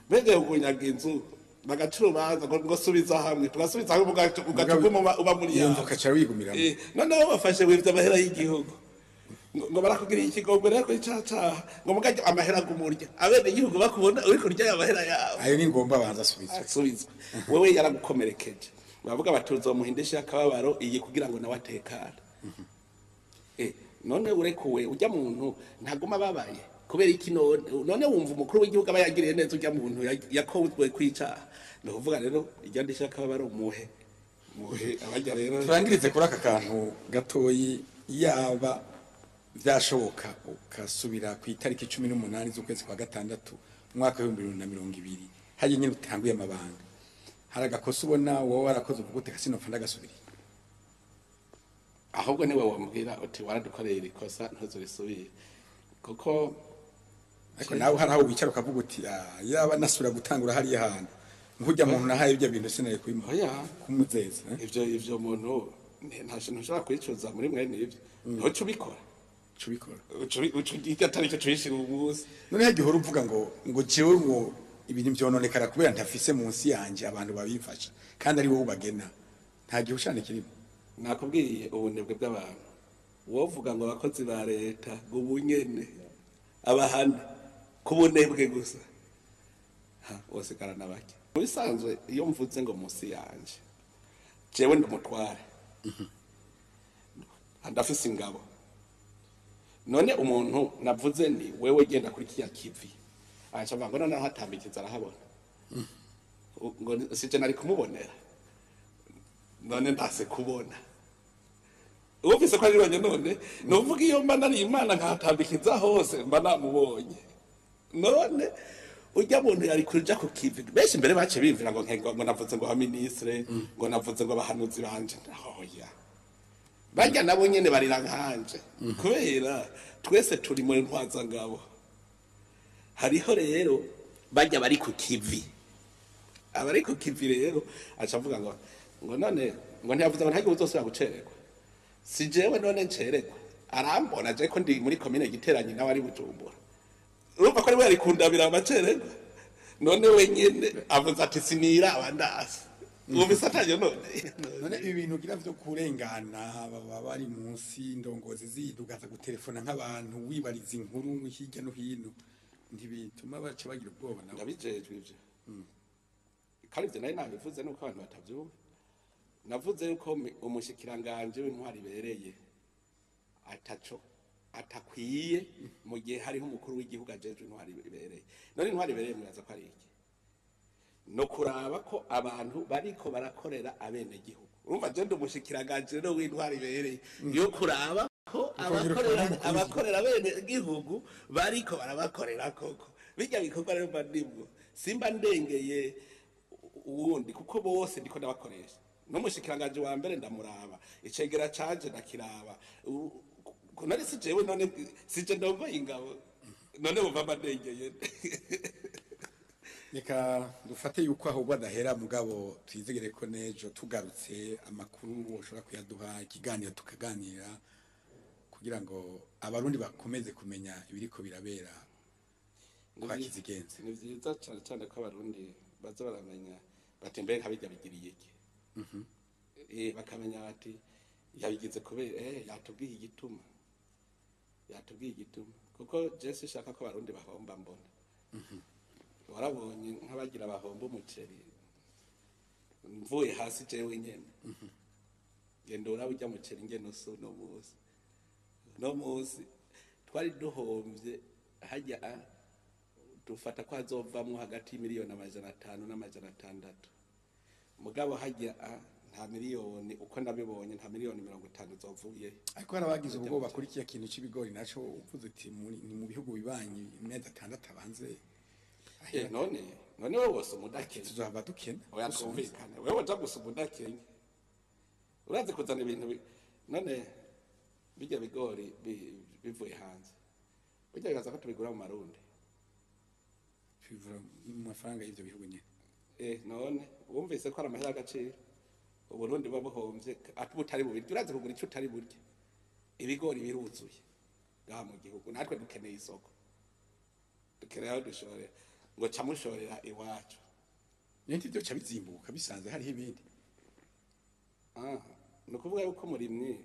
Mbega kunyaga inzu bagaca urubanza ngo subiza hamwe, tugasubiza hamwe, ugaca uguma uba muri Iyo nzu yawe. ukaca wigumiramo. Noneho bafashe wivye amahera y'igihugu, ngo barakugiriye ikigongwe rero icacaha, ngo mugajya amahera agumurya abene igihugu bakubona uri kurya ayo mahera yawe. Ayo ni ngomba abanza asubizwe. Asubizwe. Wewe yaragukomerekeje, bavuga bati uzomuha indishyi y'akababaro iyi kugira ngo nawe atekane. None urekuwe ujya muntu ntaguma ababaye kubera iki? None wumva umukuru w'igihugu aba yagiriye neza ujya muntu yakozwe kwicaha? Ni ukuvuga rero ijya ndishyi y'akababaro muhe muhe abajya rero. Turangirize kuri aka kantu gatoyi. Yaba byashoboka ukasubira ku itariki 18 z'ukwezi kwa gatandatu umwaka w'2020, hajya nyine utanguye amabanga, hari agakosa ubona wowe warakoze uvuga uti kasinopfa ndagasubiriye? Ahubwo niwe wambwira uti waradukoreye iri kosa, ntuzurisubire, kuko Ariko nawe hari aho wicara ukavuga uti: "Ah, yaba nasubira gutangura hariya hantu nk'ujya muntu nahaye ibyo bintu sinari kubimuha Oya. kumuzeza, eh?" Ivyo muntu nta kintu ushobora kwicuza muri mwene ivyo, ntuce ubikora. Uca ubikora. Uca atari cyo cubishira umunsi. None hagiye uhora uvuga ngo jewe ngo ibintu vyononekara kubera ntafise munsi yanje abantu babimfasha, kandi ari wowe ubagena, nta gihushane kirimo. Nakubwiye ubunebwe bw'abantu. Wovuga ngo abakozi ba leta ngo ubunyene abahane ku bunebwe gusa, ha wosigarana bake. Mu bisanzwe iyo mvuze ngo munsi yanje, jewe ndi umutware, ndafise ingabo. None umuntu navuze ni wewe genda kuri kiya kivi, aca avuga ngo noneho hatambikiza arahabona, ngo sije nari kumubonera, none ndase kubona wumvise ko ari wenyine. None nuvuga iyo mba nari Imana nkahatambikiza hose mba namubonye. None ujya muntu yari kuja ku kivi, benshi mbere bace bimvira ngo ngo navuze ngo abaminisitire, ngo navuze ngo abahanuzi banje. Oya, barya nabo nyene barira nkanje, kubera twese turi muri ntwazangabo. Hariho rero barya bari ku kivi, abari ku kivi rero aca avuga ngo none ngo ntiyavuze ngo ntihagire uzosubira gucererwa, si jewe none ncererwa, arambona je ko ndi muri komine Giteranyi nawe ari Bujumbura. Urumva ko ari we yari kundabira amacererwa, none wenyene avuze ati siniraba ndasi wumvise atanye none. None ibi bintu ugira vyo kurengana baba bari munsi indongozi zidugaza gutelefona nk'abantu wibariza inkuru hirya no hino, ntibituma baca bagira ubwoba nabo? Ndabijejwe ivyo, kandi ivyo nari nabivuze nuko abantu batavyumva. Navuze yuko umushikiranganje w'intwari ibereye ataco atakwiye mu gihe hariho umukuru w'igihugu ajejwe intwari ibereye. None intwari ibereye muraza ko ari iki? No kuraba ko abantu bariko barakorera abenegihugu. Urumva je ndi umushikiranganje rero w'intwari ibereye yo kuraba ko Ukongera abakorera ukaba n'umukuru w'igihugu. Abakorera abenegihugu bariko barabakorera koko. Bijya bikorwa rero mba ndimwo, simba ndengeye uwundi, kuko bose ndiko ndabakoresha. N'umushikiranganje wa mbere ndamuraba, icegera canje ndakiraba. None si jewe? None sije ndongoye ingabo? None bumva mba ndengeye? Reka dufate yuko aho badahera, mugabo twizegere ko nejo tugarutse amakuru ushobora kuyaduha, ikiganiro tukaganira kugira ngo Abarundi bakomeze kumenya ibiriko birabera kwa Kizigenza. Ni vyiza cane cane ko Abarundi baza baramenya bati mbe nkabirya bigiriye iki? Bakamenya bati yabigize kubera yatubwiye igituma, yatubwiye igituma, kuko je sinshaka ko Abarundi bahomba. Mbona warabonye nk'abagira bahomba umuceri mvuye hasi jewe nyene, genda uraba urya muceri ngene usa uno munsi. No munsi twari duhomvye hajya dufata ko hazovamwo hagati y'imiliyoni 500 na 600, mugabo hajya nta miliyoni, uko nabibonye, nta miliyoni 50 zovuyeyo. Ariko hari abagize ubwoba kuri kiya kintu c'ibigori naco, uvuze uti ni mu bihugu bibanyi, amezi 6 abanze. None wowe wose umudakenya? Tuzohava dukena. Oya, twumvikane, wewe uja gusa umudakenya, urazi kuzana ibintu none bijya bigori bivuye hanze, burya bibaza ko tubigura mu marundi? Tubivura mu mafaranga y'ivyo bihugu nyene. None wumvise ko ari amahera y'agaciro, Uburundi buba buhomvye butari bubirya. Urazi kugura ico utari burya? Ibigori biruzuye. Ngaha mu gihugu natwe dukeneye isoko, dukeneye aho dushorera, ngo ca mushorera iwacu. Nindi byo ca bizimbuka bisanze hariho ibindi. Ni ukuvuga yuko umurimyi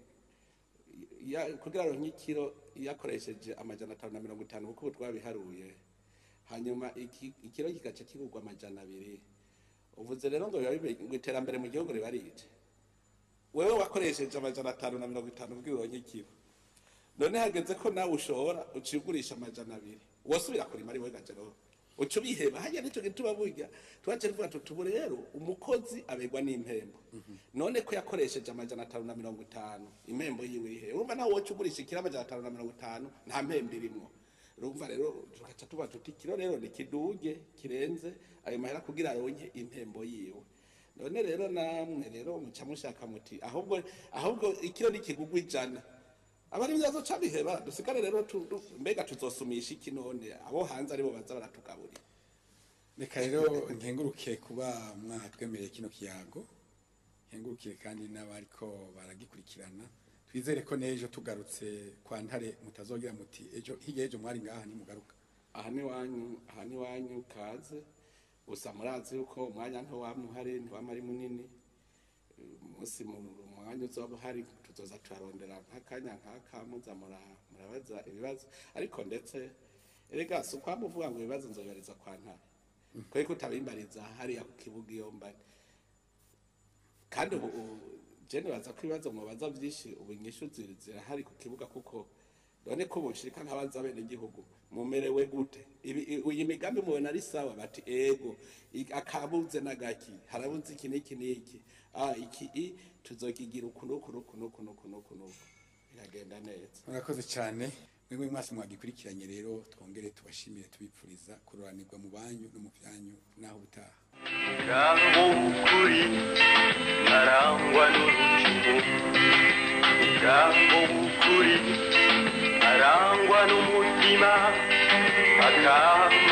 kugira aronke ikiro yakoresheje 550, kuko ubu twabiharuye, hanyuma ikiro kigaca kigurwa 200. Uvuze rero ngo biba ngo iterambere mu gihugu riba rije. Wewe wakoresheje 550 kugira uronke ikiro, none hageze ko nawe ushora uciye ugurisha 200, wosubira kurima ari we gajero uca ubiheba hajya. Nico gituma burya twaje tuvuga tuti ubu rero umukozi abegwa n'impembo. None ko yakoresheje 550, impembo yiwe ihe? Urumva nawe woca ugurisha ikiro 550, nta mpembo irimwo. Urumva rero tugaca tuba tuti ikiro rero ni kiduge kirenze ayo mahera kugira aronke impembo yiwe. None rero namwe rero muca mushaka muti ahubwo ikiro nikigugwa 100, abari byazo biheba, dusigare rero mbega tuzosumisha iki? None abo hanze aribo baza baratugaburira. Reka rero nkenguruke kuba mwatwemereye kino kiyago, nkengurukiye kandi n'abariko baragikurikirana. Twizere ko n'ejo tugarutse kwa Ntare mutazogira muti ejo hirya ejo mwari ngaha nimugaruka. Aha ni wanyu, aha ni wanyu, kaze. Gusa murazi yuko umwanya ntiwama uhari, ntiwama ari munini. Umunsi mu mwanya uzoba uhari tuzoza turarondera nk'akanya nk'aka muza murabaza ibibazo. Ariko ndetse erega si ukwama uvuga ngo ibibazo nzobibariza kwa Ntare, kubera utabimbariza hariya ku kibuga iyo mbari. Kandi ubu je nibaza ko ibibazo mubaza vyinshi ubu inyishu zirahari ku kibuga, kuko none ko bushika nkabaza abenegihugu mumerewe gute, iyi migambi mubona ari sawa, bati ego, akabuze n'agaki, harabuze iki n'iki n'iki, iki tuzokigira uku n'uku n'uku n'uku n'uku n'uku n'uku, biragenda neza. Murakoze cyane mwebwe mwese mwagikurikiranye. Rero twongere tubashimire, tubipfuriza kuroranirwa mu banyu no mu byanyu. Naho ubutaha. Mugabo w'ukuri arangwa n'urucumu, mugabo w'ukuri arangwa n'umutima akama.